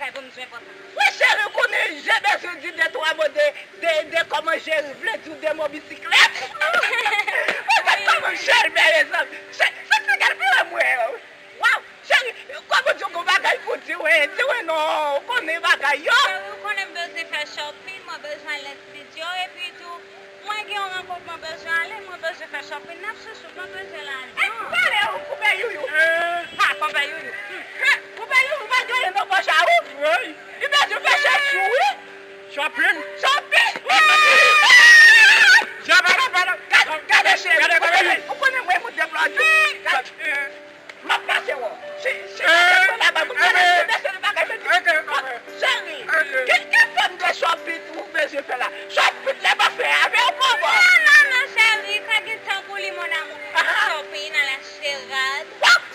Kay pou m jwenn pòt la. Wi, cheri, ou konnen, jan Bèzwen di de twa mo de, de, de kòman cheri vle di w de mo bisiklèt. Ou konn kòman cheri bèl egzanp. Cheri, sa k fè gade pi wè mwen. Waw, cheri, kòman di w gon bagay pou di w, di w non, ou konnen bagay yo. Cheri, ou konnen m bezwen fè shopping, mwen bezwen al nan estidyo, epi tou, mwen gen yon rankont mwen bezwen ale, mwen bezwen fè shopping, n ap chouchou, mwen bezwen lajan. Pale ou koupe youyou. Ha, koupe youyou. Koupe youyou pa gen nan pòch a ou. Wi. Li bezwen fè chèch ou, wi. Shopping. Shopping. Gade, gade, cheri. Ou konnen mwen moun deplò di. M ap pase wè w. Si, si, eh, laba, mwen konnen se mesye li pa ka fè di. Cheri, ki, ki fòm de shopping ou bezwen fè la? Shopping lè m ap fè avè w, kòman? Non, non, non, cheri, ka gen tan pou li, mon amour. Shopping, al achte rad.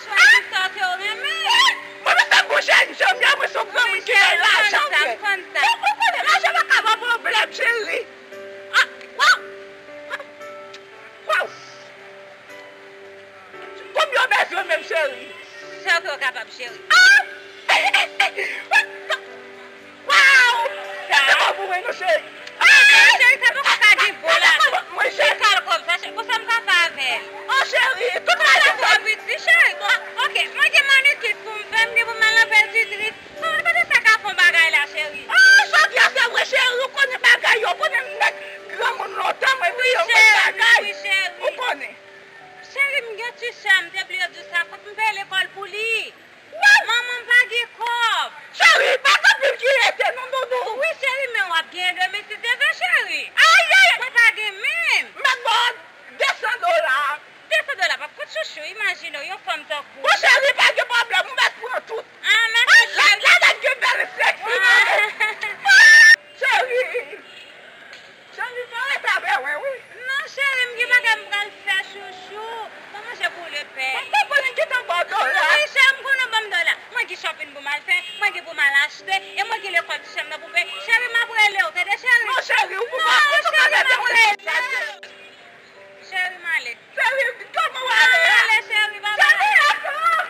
Chwazi sa ke w renmen. Mwen, mwen se yon jèn janm, ya, mwen se yon granmoun ki gen lajan vre. Ou konnen lajan pa ka ban pwoblèm, cheri. Ah, waw. Waw. Konbyen w bezwen menm, cheri? Sa ke w kapab, cheri. Ah! Waw! Sa pa pou mwen, non, cheri. Ah, cheri, sa poko ka gen bon ladan. Mwen, cheri. Li kal kòb sa, cheri. Konsa m ka fè avè l. Oh, cheri, tout lajan sa. Sa twò piti, cheri. Bon, ok, mwen gen manikir pou m fè, m gen pou m al nan pèditri. Kòman, kote sa ka fè yon bagay la, cheri? Ah, jodi a, se vre, cheri, ou konnen bagay yo, ou konnen m nèg granmoun lontan, mwen vle yon bagay. Wi, cheri. Ou konnen. Cheri, m gen ti sè m, te bliye di w sa, fòk m peye lekòl pou li. Manman m pa gen kòb. Cheri, pa gen anpil ki rete non, doudou. Wi, cheri, men w ap genyen demen si Dye vle, cheri. Ay, ay, ay. Mwen pa gen menm. Mèt ba w de san dola. De san dola p ap kout chouchou, imajine w, yon fanm tankou w. Bon, cheri, pa gen pwoblèm, ou mèt pran tout. Ah, mèsi, cheri. La, la, la, gen bèl seksi, mami. Cheri. Cheri, pa rete avè mwen, wi. Non, cheri, m gen bagay m pral fè, chouchou. Mwen manje poule pè. Bon, bon, bon, li gentan ba w dola. Wi, cheri, m konnen w ban m dola. Mwen gen shopping pou m al fè, mwen gen pou m al achte, e mwen gen lekòl ti sè m nan pou peye. Cheri, m ap rele w, tande, cheri? Non, cheri, ou pou pa, ou pou pa rete mwen. Cheri, m ale. Cheri, kòman w ale a? M ale, cheri, babay. Cheri, atann.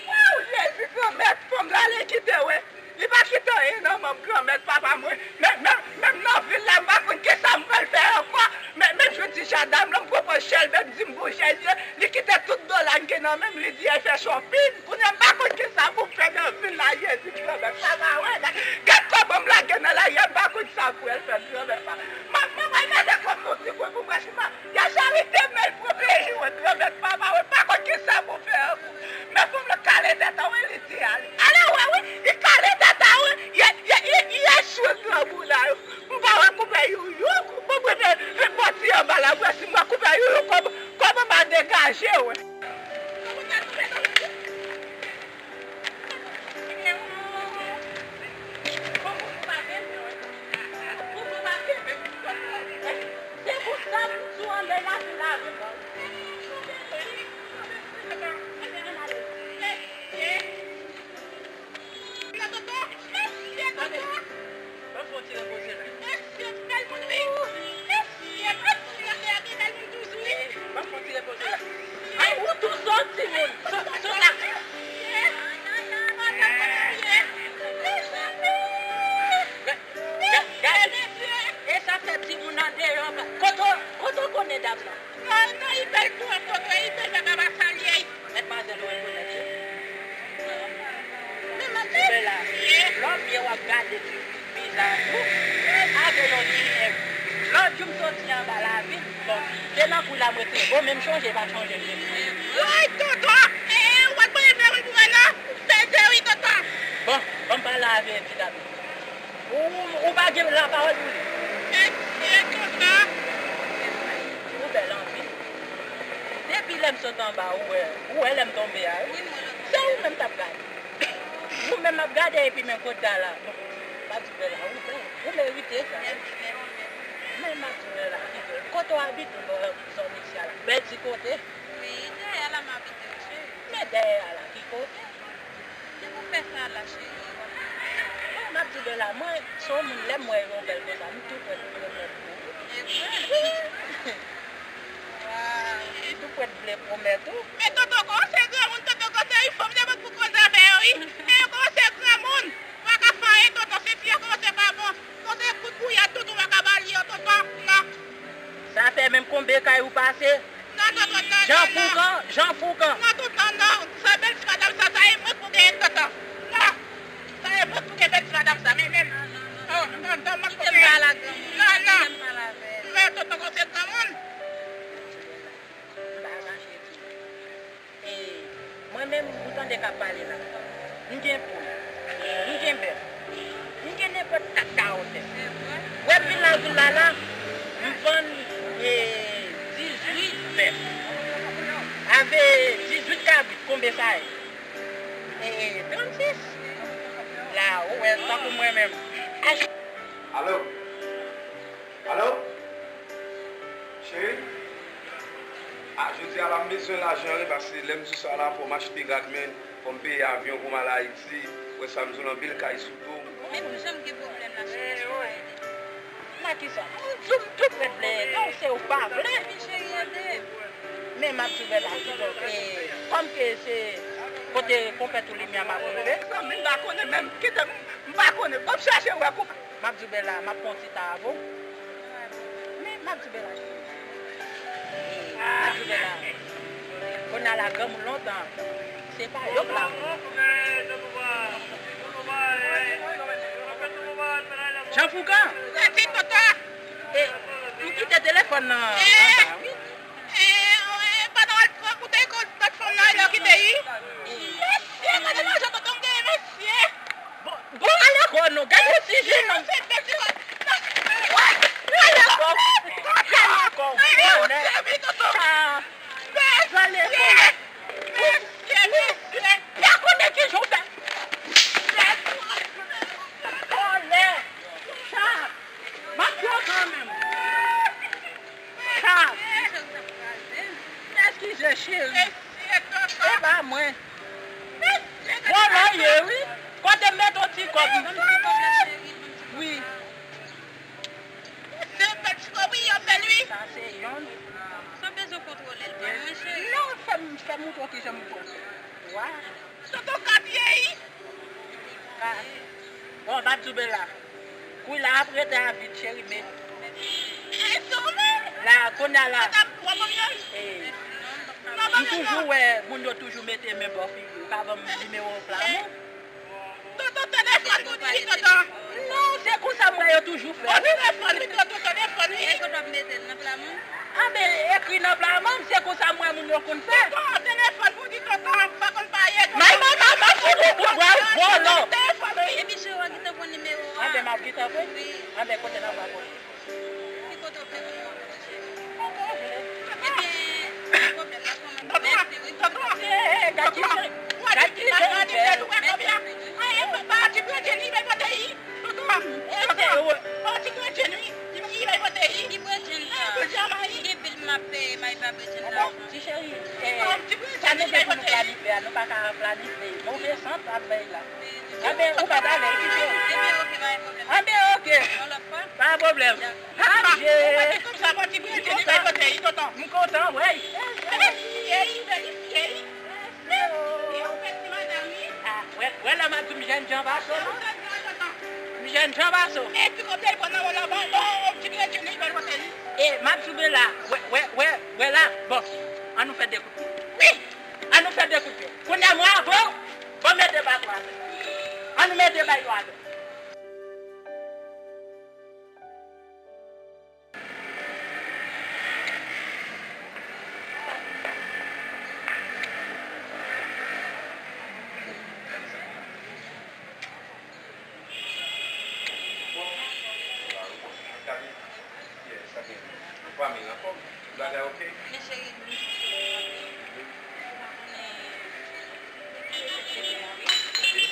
Waw, Jezi, Granmèt, fanm la, li kite w, wi. Li pa kite anyen nan men m, Granmèt, papa mwen. Men, men, menm nan vil la, m pa konn kisa m pral fè ankò. Men, men jodi a, dam lan, m pran pòz chèlbè, m di m bon Jezi, li kite tout dola m gen nan men m, li di al fè shopping. Kounye a, m pa konn kisa pou m fè nan vil la, Jezi, Granmèt, papa, wè, gad, gad kòman m lage nan lari a, m pa konn sa pou al fè, Granmèt, papa. Mwen, mwen pral mete kòb nan ti kwen pou mwen, si m pa, y a charite men l pou peyi, wè, Granmèt, papa, wè, m pa konn kisa pou fè ankò. Men fanm lan kale tèt an, wi, li di ale. Ale, wè, wi, li kale tèt an, wi, y a, y a, y a, y a echwe granmoun la, wi. M pa wè koupe youyou, bon, mwen vin, vin pati anba la, m wè si m wè koupe youyou, kòb, kòb anba degaje, wè. Ban m fè yon ti repoze la. Mesye, bèl moun wi. Mesye, bèl moun wi, bèl moun toujou wi. Ban m fè yon ti repoze la. Ay, ou tou sòti moun. Sòt, sòt la. Gade, gade. E sa fè timoun andeyò. Kote, kote w konnen dam nan? Nan, nan, li bèl tou an foto, li bèl, papa pa salye. Madmwazèl, ou rekonèt li? Men m ap di bèl la. Lè w byen w ap gade ti vizaj ou, avè yon ti èg. Lòt jou m soti anba lavil, bon, se nan kou la m rete. Bon, men m chonje, pa chonje m rete. Woy, tonton! E, e, ou pa t konnen vre wi pou mwen non? Peze wi, tonton! Bon, ban m pale avè ti dam nan. Ou, ou, ou pa gen lapawòl pou li. Mesye, tonton. Ou bèl anpil. Depi lè m sot anba, ou wè, ou wè lè m tonbe a, wi. Se ou menm t ap gade. Ou menm m ap gade epi men kote a la. Bon, m ap di bèl la, ou bèl. Ou merite sa. Men m ap di bèl la, kote w abite, bò zòn isi a la? Bèl ti kote. Wi, dèyè a la m abite, wi, cheri. Men dèyè a la, ki kote? Ki pou fè sa la, cheri? Bon, m ap di bèl la, mwen, se yon moun, lè m wè yon bèl konsa, m tou prèt pwomèt ou. E vre? Wi. Waw. M tou prèt vle pwomèt ou. Men tonton kòmanse granmoun, tonton kòmanse wi, fò m te pot pou koze avè yo, wi. E yo kòmanse granmoun. M gen poul, m gen bèf, m gen nenpòt kat kawo tè. Wè villa, villa la, m vann e, dizuit bèf. Avè dizuit kabrit, konbyen sa ye? E, trannsis. La, ou wè, tankou mwen menm. Ach- Alo? Alo? Cheri? A, jodi a la, m bezwen lajan, wi, paske lè m di sa la, fò m achte rad, men, fò m peye avyon pou m al Ayiti. Ou wè sa m di w lan, anpil kay sou do m. Men nou janm gen pwoblèm la, cheri, èske w ka ede m? Nan kisa? M di w m tou prèt vle ede w, se ou pa vle. Men cheri, ede m. Men m ap di w bèl la, kidonk, e, kòm ke se kote konpè tou limyè m ap rive. Mezanmi, m pa konnen menm, kite m, m pa konnen. Ban m chache wè pou M ap di w bèl la, m ap pran ti ta avè w. Men m ap di w bèl la. M ap di w bèl la. Kounye a la, granmoun lontan, se pa yo k la. Jan Foukan. Sa ti tonton. E, m kite telefòn nan anba, wi. E, e, pandan w al pran koutèy kò, lòt fanm nan, lè w kite yi. Mesye, gade lajan tonton m genyen, mesye. Bon, bon, ale kò non, gade ti jenòm. Ale kò, ale kò, vòlè. Ah, ale kò. Mesye, mesye. Pa konnen ki jan w fè. Vòlè. Sa. M ap pran kanmenm. Sa. Eskize, cheri. E pa mwen. Vòlò ye, wi. Kote m mete yon ti kòb? Wi. Se yon bèl ti kòb, wi, yo bèl, wi. Sa se yonn. Sa bezwen kontwole l, pa mwen, cheri. Non, fè m, fè m montre w kijan m pran. Wa. Tonton Kat ye, wi. Bon, m ap di w bèl la. Kou la ap rete a vit, cheri, men. La, kounye a la. E, m toujou wè moun yo toujou mete men bò figi w. Ou ka ban m nimewo w Plamonn? Tonton, telefòn pou di tonton. Non, se konsa m wè yo toujou fè, wi. Telefòn, wi, tonton, telefòn, wi. Anben, ekri nan Plamonn, se konsa m wè moun yo konn fè. Tonton, telefòn pou di tonton, m pa konn pa ye, tonton. May, may, may, may, fout ou pou bwè, vòlò. Telefòn, wi. Epi Jero gentan pran nimewo a. Anben, m ap gentan pran. Wi. Anben, kote n ap pran? Ki kote w vle pou nou? Ebyen, pwoblèm la kòmanse. Mèsi, wi. Gad ki jan, gad ki jan. Mèsi, wi. Ki bredjenn sa? Gen pil m ap peye, may pa bredjenn la. Ti cheri, eh, sa nou gen pou nou planifye a, nou pa ka planifye. Move sant ap bay la. Anben, ou pa t ale, ki cheri? Ebyen, oke, pa gen pwoblèm. Anben, oke. Yon lòt fwa? Pa gen pwoblèm. Adje. Ou wè ki konsa, bon, ti bredjenn li bay kote yi, tonton. M kontan, wè. Verifye yi, verifye yi. Verifye ou, peti madanm, wi. Ah, wè, wè lè m ap di m jènjan pa cho, non? M jènjan pa cho. E pi kote l pran nan wè laba, oh, ti bredjenn li bay kote yi. E, m ap di w byen la, wè, wè, wè, wè la, bon, ann nou fè de kout pye. Wi. Ann nou fè de kout pye. Kounye a mwen avè w, bon, mete ba yo atè. Ann nou mete ba yo atè. Yes, sa byen. Ou pa mil anfòm? Tout bagay oke? Men cheri, m sou anpil. Ou pa konnen, se fèt fete a, wi. Oke.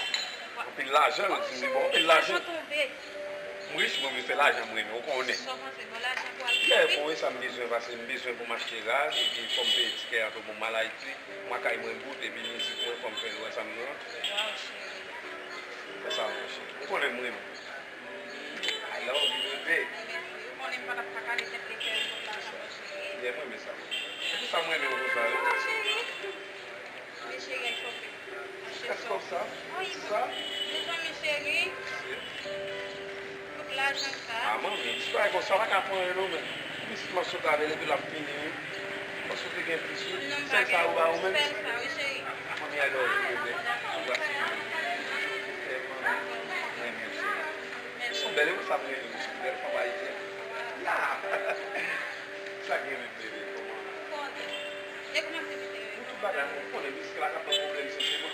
Anpil lajan, ou di m li ba w anpil lajan. Lajan tonbe. M rich, mwen, mwen fè lajan, mwen renmen, ou konnen. Sa w panse, bon, lajan pou al fè, wi. Bon, e sa m bezwen, paske m bezwen pou m achte rad, epi fò m peye tikè avyon pou m al Ayiti. Mwen kay mwen bout, epi mizik mwen, fò m fè l, ou wè sa m di w lan. Waw, cheri. Fè sa, monchè. Ou konnen m renmen w. I love you, baby. Ou konnen m pa t ap ka kale tèt li fè yon kout lajan, mon cheri. Byen, mwen renmen sa. Se pou sa mwen renmen w konsa, wi. Cheri. Men cheri, al shopping. Achte sòs. Kòb sa? Wi, sa? Mezanmi, cheri. Tout lajan sa. Ah, manmi, ti bagay konsa, pa ka pran anyen, non, men. Pitit m ap sot avè l, epi l ap fini, wi. Fò sot li gen plis, wi. Sèl sa ou ba ou menm? Sèl sa, wi, cheri. Manmi, I love you, baby. Anbrase manmi. Mwen renmen w, cheri. Ou bèl, e konsa m renmen w, ou bèl fanm ayisyèn. Ya! Sa k gen menm, bebe, kòman? Ou konnen. E kòman aktivite yo ye? Pou tout bagay, mwen konnen mizik la k ap ban pwoblèm sèlman.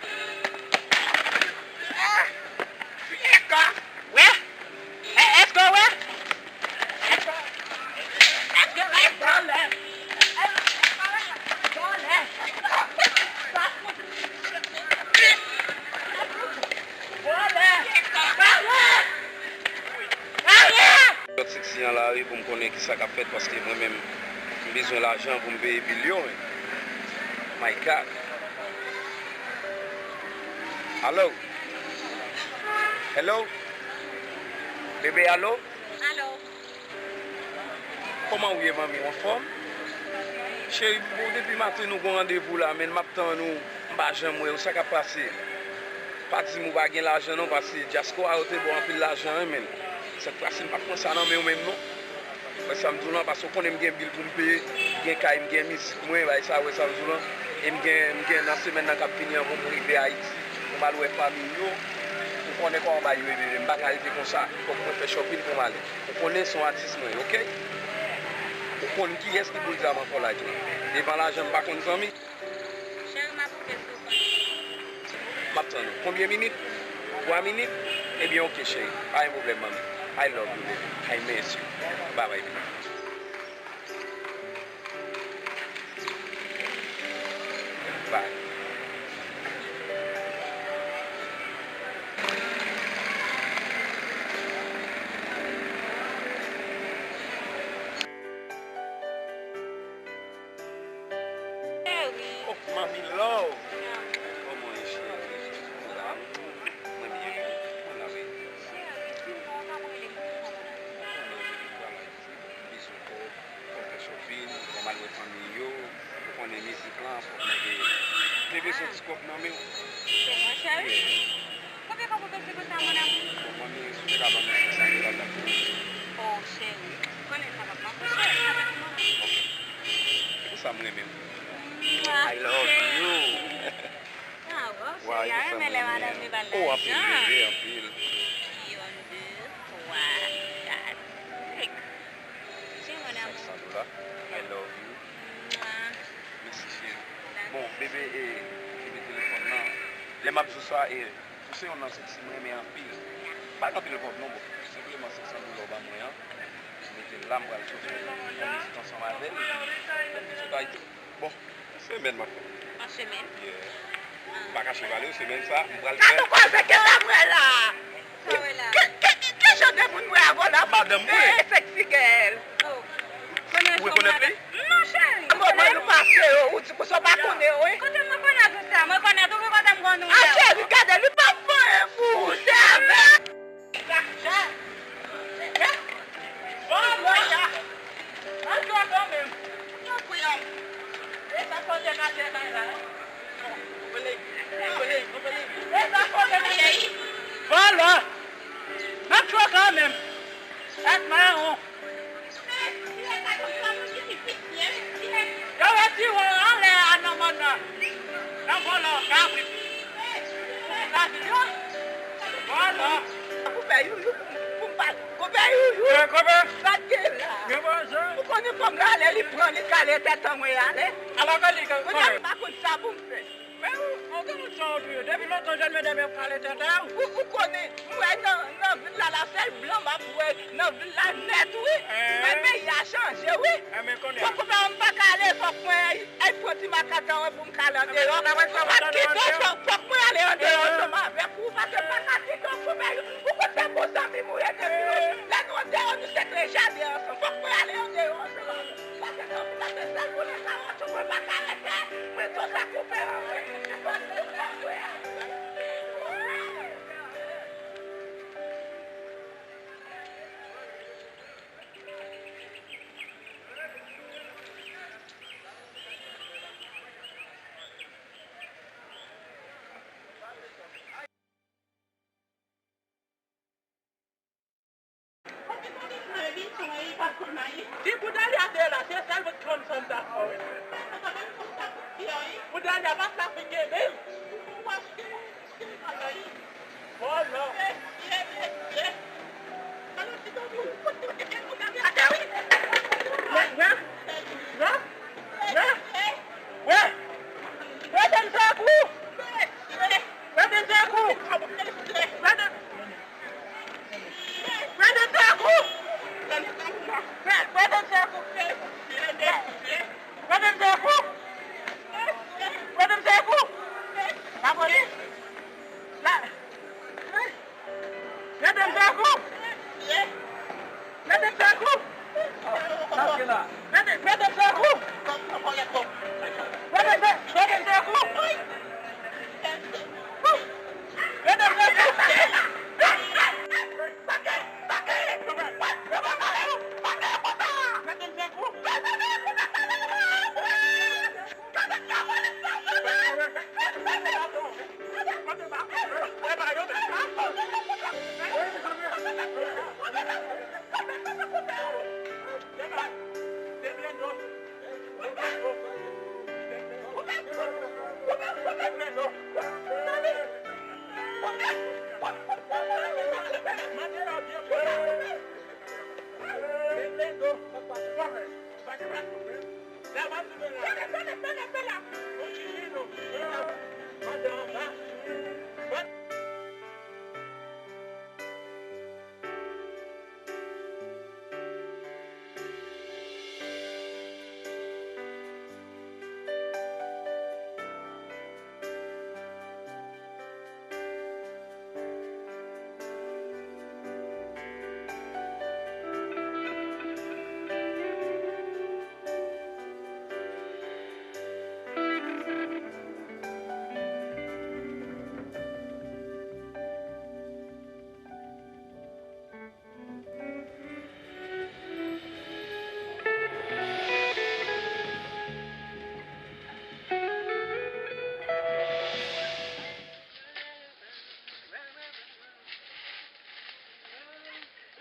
Èske w wè? Èske w wè? Èske w wè? Vòlè! Vòlè! Vòlè! Vòlè! Vòlè! Sot seksi an la wi pou m konnen kisa k ap fèt, paske mwen menm, m bezwen lajan pou m peye bil yo, men. My God. Alo? Hello? Bebe, alo? Alo? Kòman w ye, manmi? W anfòm? Cheri, bon, depi maten nou gon randevou la, men m ap tann ou, m pa janm wè w, sa k ap pase? Pa di m ou pa gen lajan non, paske dyaspora yo te ba w anpil lajan, wi, men. Sèt fwa si m p ap pran sa nan men w menm non. Wè sa m di w lan, paske w konnen m gen bil pou m peye, m gen kay, m gen mizik mwen, bay sa, wè sa m di w lan. E m gen, m gen nan semèn nan k ap vini an pou m rive Ayiti, pou m al wè fanmi m yo. Ou konnen kòman bagay yo ye, bebe, m pa ka rete konsa. Fòk mwen fè shopping pou m ale. Ou konnen se yon atis mwen ye, oke? Ou konn kiyès ki pou l di a m ankò la tou. Devan lajan m pa konn zanmi. Cheri, m ap okipe sou w konnen. M ap tann ou. Konbyen minit? Twa minit? Ebyen, oke, cheri. Pa gen pwoblèm, manmi. I love you, baby. I miss you. Bye bye, baby. Bye. Cheri. Oh, manmi love. Kòman w ye, cheri? Ou la? Mwen byen, wi. Mwen la, wi. Cheri, di mwen, ou pa rele m pou kòman? Ou konnen, cheri, travay, cheri. Bizou kòb, fò m fè shopping, fò m al wè fanmi yo. Ou konnen mizik lan, fòk mwen peye. Mwen bezwen ti kòb nan men w. Se mwen, cheri? Yeah. Konbyen kòb ou bezwen konsa, mon amour? Bon, manmi, si w te ka ban mwen senk san dola, sa t ap bon. Oh, cheri, ou konnen sa p ap manke, cheri, sa pa ti manman. Ok. Se pou sa m renmen w. Mwa, I love you. Ah, wow, cheri, a renmen lè madanm li ba l lajan. Oh, anpil, bebe, anpil. Youn, de, twa, kat, senk. Cheri, mon amour. Senk san dola. I love you. Mwa. Mèsi, cheri. Bon, bebe, e, kenbe telefòn nan. Lè m ap di w sa, e, ou se youn nan seksi m renmen anpil. M pa gen anpil kòb non, bon. Senpleman senk san dola w ban mwen an. M mete l la, m pral chante yon mizik ansanm avè l. Lè m vin sot Ayiti. Bon, yon semèn m ap fè. Yon semèn? Yeah. Ah. M pa kache pale w, semèn sa, m pral fè. Gad yon koze ke w ap wè la! Sa w wè la? Ke, ke, ke, ke jan de moun mwen avè w la? Madanm mwen. Eh, eh, sexy girl. Oh. Ou rekonèt li? Non, cheri. Bon, mwen nou pase yo, ou di konsa w pa konnen yo, wi. Kote m rekonèt ou sa? M rekonèt ou, ki kote m konn ou? Ah, cheri, gade, li pa fè anyen pou ou, se avè. Vòlò! N ap tchwè w. Menm. Èk mawon. Yo retire w anlè a nan mòn nan. Nan vòlò, kabrit. Vòlò. Konpè Youyou, pou m, pou m pa. Konpè Youyou. Konpè. Sa k gen la. Ou konnen fanm nan ale, li pran, li kale tèt an mwen ale. Alò ke li, konnen m pa konn sa pou m fè. Men ou, ou gen moun sa w touye. Depi lontan jèn medam yo kale tèt a yo. Ou, ou konnen, m wè nan, nan vil la, la sèl blan m ap wè nan vil la nèt, wi. Men peyi a chanje, wi. Fòk ou pa, m pa ka ale, fòk mwen al pran ti makak an mwen pou m ka ale andeyò. Fòk kite w, fòk mwen ale andeyò ansanm avèk ou, paske m pa ka kite w koupe. Ou konn se bon zanmi m ou ye depi lè nou andeyò, nou se te jaden ansanm. Fòk mwen ale andeyò ansanm avèk ou. Ti bout Dali a te la, se sèl granmoun sa m ta fè, wi. Bout Dali a pa trafike menm. Vòlò. Wè, wè, wè, wè, wè. Wè, wè. Wè, wè. Wè, wè. Wè, wè. Wè, wè. Wè, wè. Wè, wè. Wè, wè. Lapolis. La. Mete m sou kou! Mete m sou kou! Mete, mete m sou kou! Mete m sou, mete m sou kou! Mete m sou kou!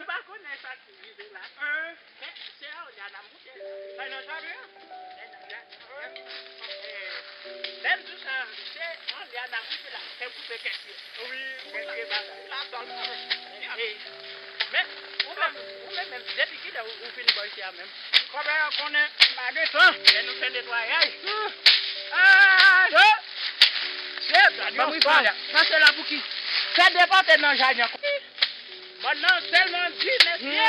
Ou pa konnen sa ki rive la. Se, se Arly a n ap moute la. Kay nan jaden an? Lè n di sa, se Arly a n ap moute la. Se koupe kèk pye. Wi, kèk pye bagay. La dòl. Men, ou menm, ou menm, menm, depi kilè ou, ou vin bò isi a menm? Kòmè an konnen m pa gen tan. Lè nou fè netwayaj. Ah, yo! Chef, ban m rive. Sa se la pou ki? Fè depòte nan jaden an. Mòn nan tèlman di, mesye.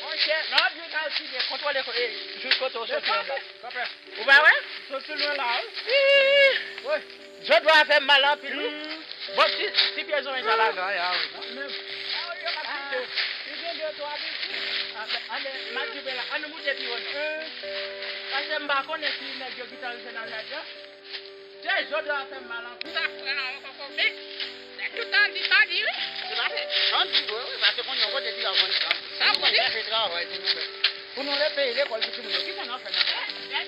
Monchè, lè w ap jwe kalkile, kontwole ko-, e, jis kote w soti anba. Ou pa wè? Soti lwen la, wi. Wi. Jodi a fè m mal anpil, wi. Bon, ti, ti pye zonbi sa la, gaya, wi. Menm. Li gen de twa piti. Ann, ann, m ap di w la, ann nou moute pi wo non. Paske m pa konnen si nèg yo gentan rive nan jaden an. Tè, jodi a fè m mal anpil. Sa frè la, mwen poko fè. Lè tout tan di sa di wi. Se pa fè. Tan di wi, wi, paske kounye a kote ti gason sa. Sa pou di. Fè travay pou nou fè. Pou nou le peye lekòl pou timoun yo. Kisa n ap fè nan men?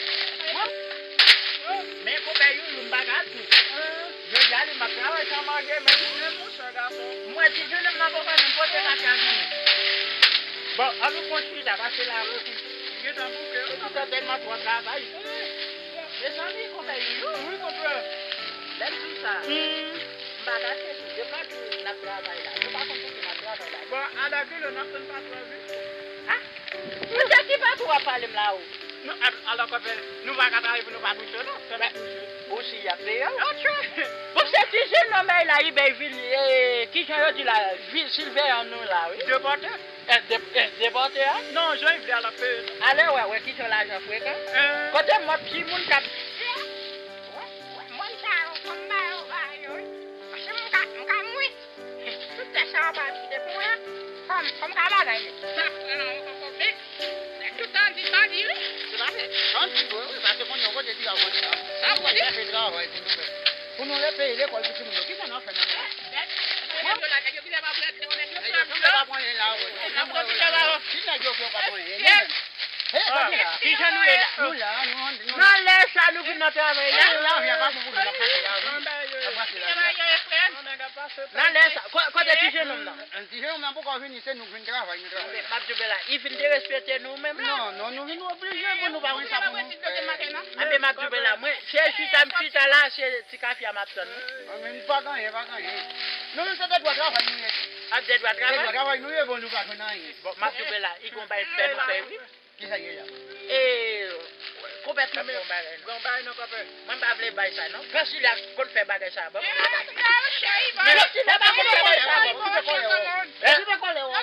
Men konpè Youyou m pa ka di w. Deja li m ap travay san manje, men ou menm, monchè gason. Mwen, ti jounen m nan poko menm pote maten an vini. Bon, ann nou pran chita, pase la pou ti. Gentan bouke, wi. Ou sot tèlman twò travay. Mezanmi, konpè Youyou. Wi, konpè. Lè m di w sa, m pa kache tou. Depi lè n ap travay la, nou pa konn pou ki n ap travay la. Bon, alèkile, n ap tann patwon an vini. Ah, misye ki patwon w ap pale m la, o? Nou, al-, alò, konpè, nou pa ka travay pou nou pa touche, non. Fè nou touche. Ou si y ap peye w. Bon, se ti jenòm la, li bay vin, e, kijan yo di la, vi-, siveyan nou la, wi. Depòte. E, de-, e, depòte a? Non, jan li vle a, l ap peye nou. Ale wè, wè kijan lajan frekan. Eh. Kote mòd timoun k ap. Wè, wè, mòn sa yo, fò m ba yo, ba yo, wi. Paske m ka, m ka mouri. Tout tè sa yo pa vide pou mwen. Fò m, fò m ka bagay li. Sa, sa, sa, sa, sa, sa. Tout tan di, tan di, wi. Se pa vre. Tan di, wi, wi, paske konn yon kote di a konn sa. Sa pou di. Fè travay pou nou fè. Pou nou le peye lekòl pou timoun yo. Kisa n ap fè nan men? Nèg yo la, nèg yo ki lè pa pou lè, nèg yo sanble pa pran anyen la, wi. Ki nèg yo ki pa pran anyen? Nou menm. Hey, gade la. Kijan nou ye la? Nou la, nou, nou. Nan lè sa, nou vin nan travay la. Lavi a pa bon pou nou, n ap pase lavi. N ap pase lavi. Nan lè sa, ko-, kote ti jenòm nan? Ti jenòm nan poko vini, se nou k vin travay, nou travay. M ap di w la, li vin derespekte nou menm la. Non, non, nou vin oblije pou nou pa wè sa pou nou fè. Anben m ap di w la, mwen, se chita m chita la, se ti kafe a m ap tann, wi. Anben, pa gen anyen, pa gen anyen. Nou menm se de dwa travay nou ye. Ap de dwa travay? De dwa travay nou ye, bon, nou pa jwenn anyen. Bon, m ap di w la, li gon bay fè nou fè, wi. Kisa ye la? E, konpè, tou yon bagay, non. Gon bagay non, konpè. Mwen pa vle bay sa, non. Fransila konn fè bagay sa, bon. Fransila pa konn fè bagay sa, bon. Kite kòlè w. Kite kòlè w.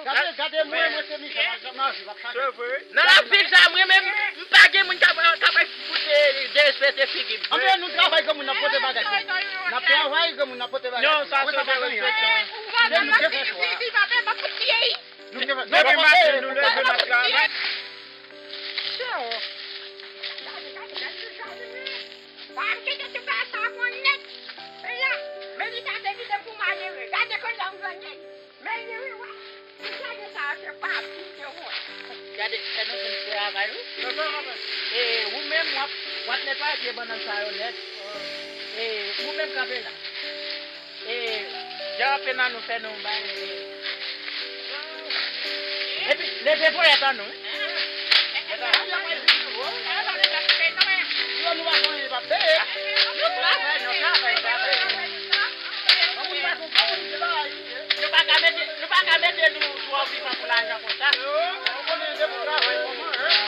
Gade, gade, mwen, mwen se misye, m ap, m ap viv, m ap chache. Nan lapil sa, mwen menm, m pa gen moun k ap, k ap fout derespekte figi m. Anben, nou travay, granmoun nan pote bagay pou nou. N ap travay, granmoun nan pote bagay pou nou. Non, sa se derespektan. Se nou te fè chwa. Nou te fè, nou te fè. Depi maten nou leve, n ap travay. Gade, gade, gade, gade, gade. Wa m kite tout bagay sa pou nèg. Peyi a, men li ta te kite m pou malere. Gade kòman m grangin. Men li wi, wè. Tout bagay sa se pa pite wè. Gade, fè nou vin travay, wi. E, ou menm, w ap, w ap netwaye pye bannann sa yo nèt. E, ou menm kanpe la. E, jan anpe nan nou fè nou bay. Epi, leve ponyèt an nou. Yo, nou pa konnen li pa peye. Nou travay, nou travay, travay. Nou pa ka mete, nou pa ka mete nou twò vivan pou lajan konsa. Ou konnen se pou travay kòman, hein?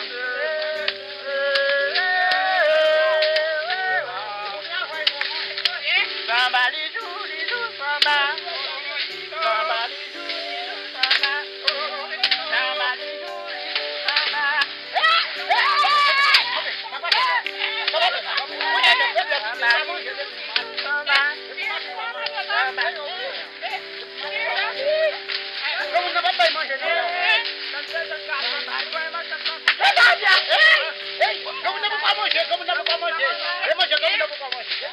Sanba li jou, li jou, sanba. Sanba li jou, li jou, sanba. Sanba li jou, li jou, sanba. Sanba. Sanba. Granmoun nan p ap bay manje, non. Granmoun nan poko manje, granmoun nan poko manje. E manje, granmoun nan poko manje.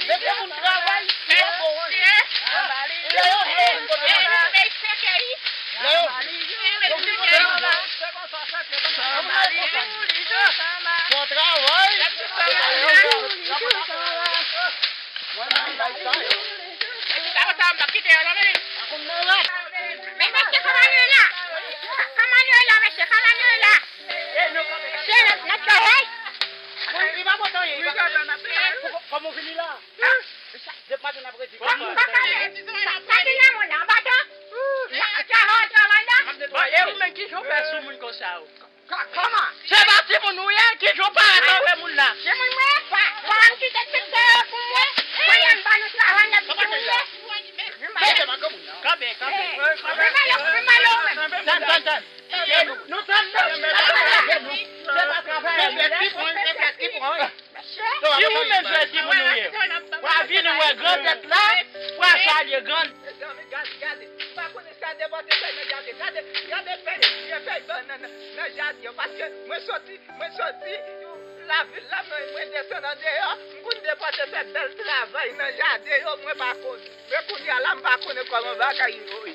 Mete moun travay, li pa bon, hein. Lè yo vle vin pote manje. Lè yo vle. Yo vin pote manje. Granmoun nan poko manje. Bon travay. Mwen menm bay sa yo. Men mesye, kòman nou ye la? Kòman nou ye la, mesye? Kòman nou ye la? Mesye, n ap travay. Kòman w vini la? Depi maten n ap redi. Sa ki nan moun nan, baton? Travay la? Bon, e ou menm, kijan w fè sou moun konsa, o? Kòman? Se pa timoun ou ye, kijan w parèt anvè moun la? Timoun mwen, pa, pa m kite tèt sa yo pou mwen. Kounye a m ba nou travay, n ap di moun ye. Kanpe, kanpe. Wi, malo, wi, malo, wi. Tann, tann, tann. Nou tann, non. Se pa travay a nou ye. Si ou menm se timoun ou ye, w a vini wè grandèt la, w a salye gran. Mezanmi, gade, gade. M pa konnen sa depòte fèy nan jaden. Gade, gade fèy, vye fèy bannann nan, nan jaden an. Paske mwen soti, mwen soti lavil la, mwen, mwen desann andeyò, m konn depòte fè bèl travay nan jaden yo, mwen pa konnen. Men kounye a la, m pa konnen kòman bagay yo ye.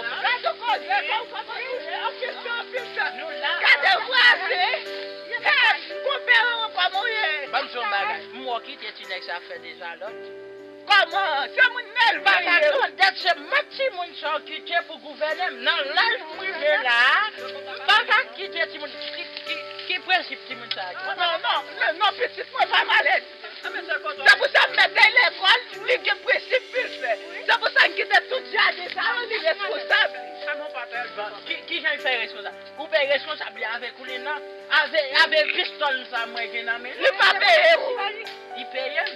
Gade koze, kòm, kòm, anpil tan, anpil tan. Gade vwazen. Hey, konpè, kòman w ye? Ban m di w yon bagay. M wè w kite ti nèg sa fè de zalòt. Kòman? Se moun nèl pa ka li ye. Grandet, se mèt timoun sa w kite pou gouvène m. Nan laj m rive la a, m pa ka kite timoun ki, ki, ki prensip timoun sa a gen. Non, non, non, non, pitit mwen pa malèz. Se pou sa m mete l lekòl, li gen prensip pou l fè. Se pou sa m kite tout jaden sa yo, li responsab li. Ki, ki jan l fè responsab? Ou peye responsab li avèk ou li nan? Avè, avè pistòl sa mwen gen nan men li. Li pa peye ou. Li peye m.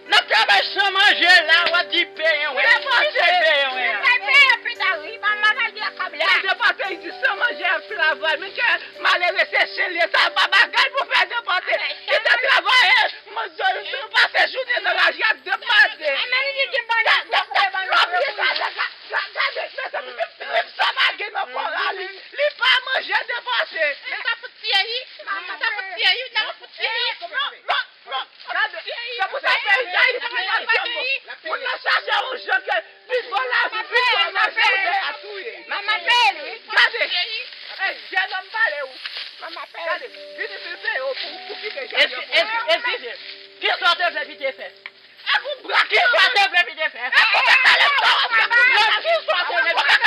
N ap travay san manje la, w ap di peye w. Depoze. Peye w. Li peye pita wi, manman pa di akab la. Depoze, li di san manje ap travay. Men ke malere se chen li ye, sa pa bagay pou fè depoze. Kite travayè, manzè yo pase jounen nan lari ap depoze. Gade, gade, gade, gade, mezanmi, menm, menm sa pa gen nan kò la, li, li pa manje depoze. Men sa fout tiye wi. Men sa fout tiye wi. Nan fout tiye wi. Non, non, non. Gade, se pou sa peyi Dayiti pa janm bon. Moun nan chache yon jan ke pi bon lavi, pi bon lavi, ou dèyè a touye. Manman peye li. Gade, e, jennonm pale ou. Manman peye li. Gade, vini, vini peye ou pou, pou kite jaden pou ou. Eskize, eskize. Kisa w te vle Pite fè? Kisa w te vle Pite fè? Non, kisa w te vle Pite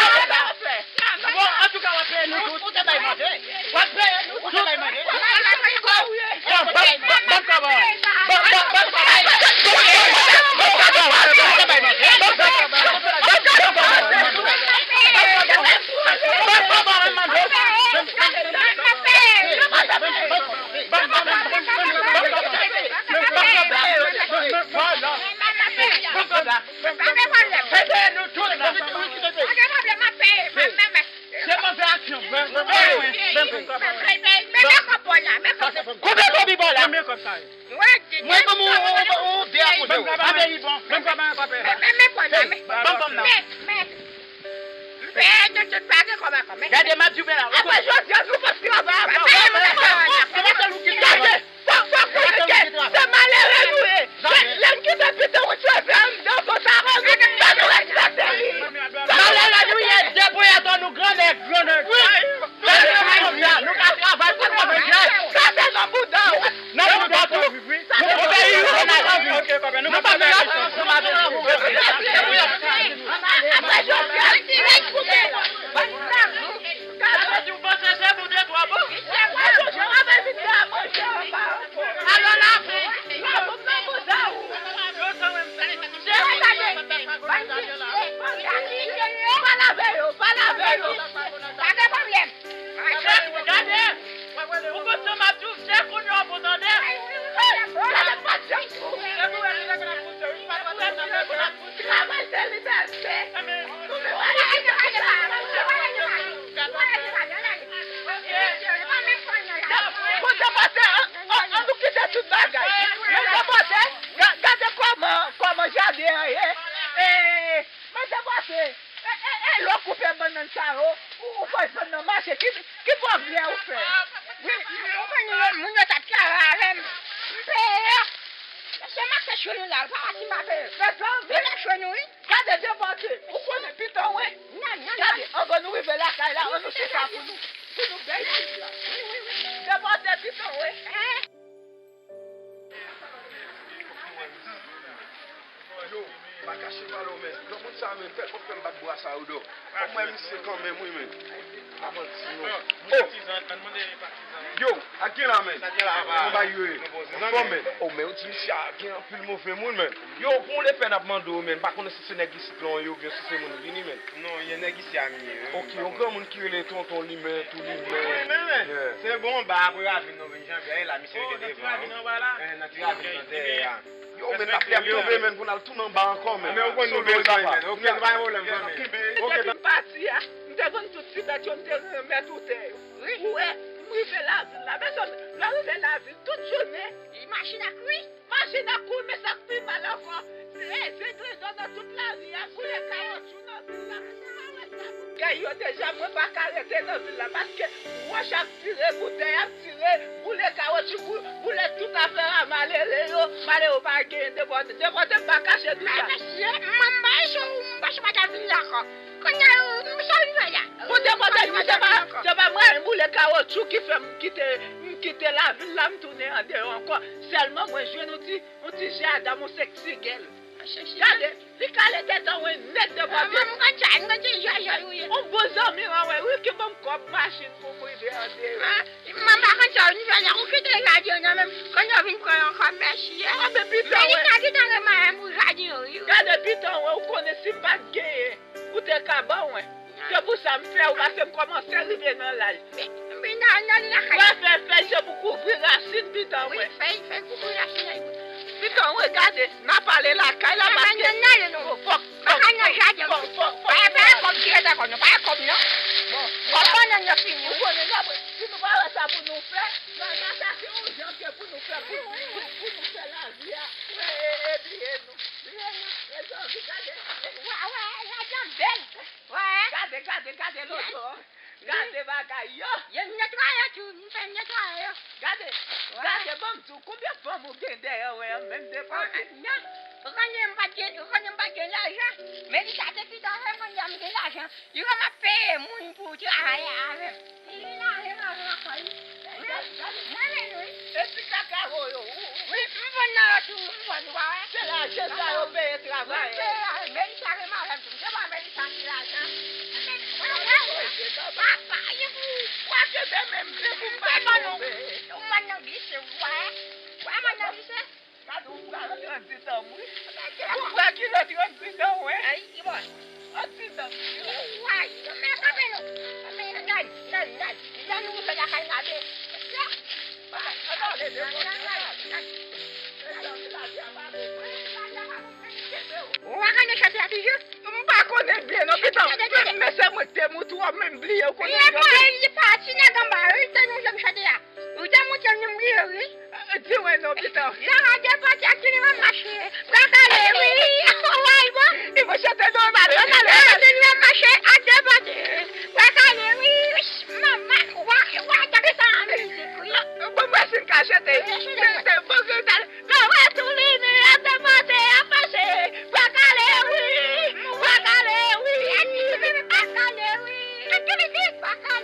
fè? Bon, antouka, w ap peye nou tout. Ou te bay manje. W ap peye nou tout. Ou te bay manje. Bon, bon, bon, bon, bon, bon. Bon, bon, bon, bon. Bon, bon, bon, bon. Koupe kopi bò la. Mwen ban m yon, yon, yon, yon de a kote w. Ban m yon kòb sa yo. Ban m kòb nan. Gade, m ap di w men la. Apre jodi a, nou p ap travay ankò. E, e, e, lè w koupe bannann sa yo, ou, ou pral vann nan mache, ki, ki pwogrè ou fè? Wi, ou konn moun yo t ap travay avè m. M peye yo. Mesye, m ap fè cho nou la, pa pati m pa peye. Mezanmi, m ap fè cho nou, wi. Gade depòte, ou konnen piton, wi. Gade, anvan nou rive lakay la, ann nou chita pou nou, pou nou bèy viv la. Depòte piton, wi. Yo, pa kache pale w, men. Granmoun sa, men, tèlman fè m bat bwa sa yo dò. Fò m wè misye kanmenm, wi, men. Pa manti, non. Oh! Yo, ak gen la, men. Sa gen la, pa. Anba yo ye. Anfòm, men. Oh, men, ou di misye a gen anpil move moun, men. Yo, pou yon lepè n ap mande w, men. M pa konnen si se nèg isit lan yo, oubyen si se moun vini, men. Non, yon nèg isi a m ye, wi. Ok, yon granmoun ki rele Tonton Limen, tou Limen. Wi, men, men. Se bon, ba, apre ravin nou vin Janvyè, e la misye rete devan. Nan ti ravin nan dèyè a. Yo, men, n ap, n ap tonbe, men, pou n al tounen anba ankò, men. Men, ou konn nou bezwen, men. Ok, pa gen pwoblèm, zanmi. Depi m pati a, m te vann tout ti bèt yo, m te remèt ou tè yo. Ou wè, m rive lavil la. Mezanmi, lè w rive lavil, tout jounen, machin ak ri. Machin ap kouri, men sa k pi mal ankò, se, se grenn dlo nan tout lari a, boule kawotchou nan vil la. Kay yo deja, mwen pa ka rete nan vil la, paske wòch ap tire, boutèy ap tire, boule kawotchou, bou-, boule tout afè a, malere yo, malere yo pa genyen depòte, depòte m pa kache di sa. Mesye, m bay cho, m pa cho pa ta vin la ankò. Kounye a, m sa vin fè la. Bon, depòte m, se pa, se pa mwen, boule kawotchou ki fè m kite, m kite lavil la, m tounen andeyò ankò. Sèlman mwen jwenn yon ti Yon ti jadan, yon seksi gèl. Gade, li kale tèt an wen nèt devan de. Mwen, m konn sa, m konn se jòjòy ou ye. Yon bon zanmi an, wi, wi, ki ban m kòb machin pou m rive andeyò. Mwen pa konn sa, ou vin fè la, ou kite jaden nan menm, konn yo vin pran yon kòb, mèsi. Gade piton, wi. Melisa ki t antre marenn pou jaden, wi. Gade piton, wi, ou konnen si m pa t genyen. Ou te ka ban mwen. Se pou sa m fè ou, paske m kòmanse rive nan laj. Wè fèy, fèy se pou kouvri rasin pitan mwen. Wi, fèy, fèy kouvri rasin nan. Pitan mwen, gade, n a pale lakay la, paske fòk, fòk, fòk, fòk, fòk. Pa gen kòb ki rete ankò non, pa gen kòb non. Bon, kòb bannann yo fini, wi. Ou konnen apre, si nou pa wè sa pou nou fè, n a, n a chache yon jan ke pou nou fè, pou, pou, pou nou fè lavi a. E, e, e, bliye nou. Bliye nou. Mezanmi, gade. Wè, wè, lajan bèl. Wè. Gade, gade, gade loto. Gade bagay yo. Yo netwaye tou, m fè netwaye yo. Gade, gade, ban m di w, konbyen fanm ou gen dèyè w an menm de kote? Non, ou konnen m pa t gen, ou konnen m pa t gen lajan. Melisa te kite avè m, kounye a m gen lajan. Li wè m ap peye moun pou travay avè m. Li vin avè m avè ankò, wi. Mwen menm, wi. E ti kakao yo, ou, ou. Wi, m vann nan yo tou, m vann, ou pa wè? Se lajan sa yo peye travayè. Wi, peye, men li sa renmen avè m tou. M te ba men li sa ti lajan. Papa, li pou, pou achte de menm, de pou m pa tonbe. Ou vann nan glise, ou wè? Ou wè vann nan glise? Gade, ou pral trannditan, wi. Ou pral kilòt trannditan, wi. Trannditan. Ou wè, men kanpe non. Kanpe non, gade, gade, gade. Gade, nou fè lakay gade. Ou pa konnen chante a toujou? M pa konnen byen non, pitan. Men se mwen k te moutre w, men m bliye, ou konnen. Li pati nèg anba, wi, te nou janm chante a. Ou te moutre m, m bliye, wi. Di mwen non, pitan. Lè w a depòte ak Tini m ap mache. Bwa kale, wi. Ou wè l bon? Li mwen chante non, ale, ale, ale. Tini m ap mache ak depòte. Bwa kale, wi. Manman, wa, wa, tande sa an mizik, wi. Bon, mwen si m ka chante. Chante, chante. Bon, chante. Nan wè tou li ni an te mande ap mache. Bwa kale wi, bwa kale wi, bwa kale wi. Bwa kale.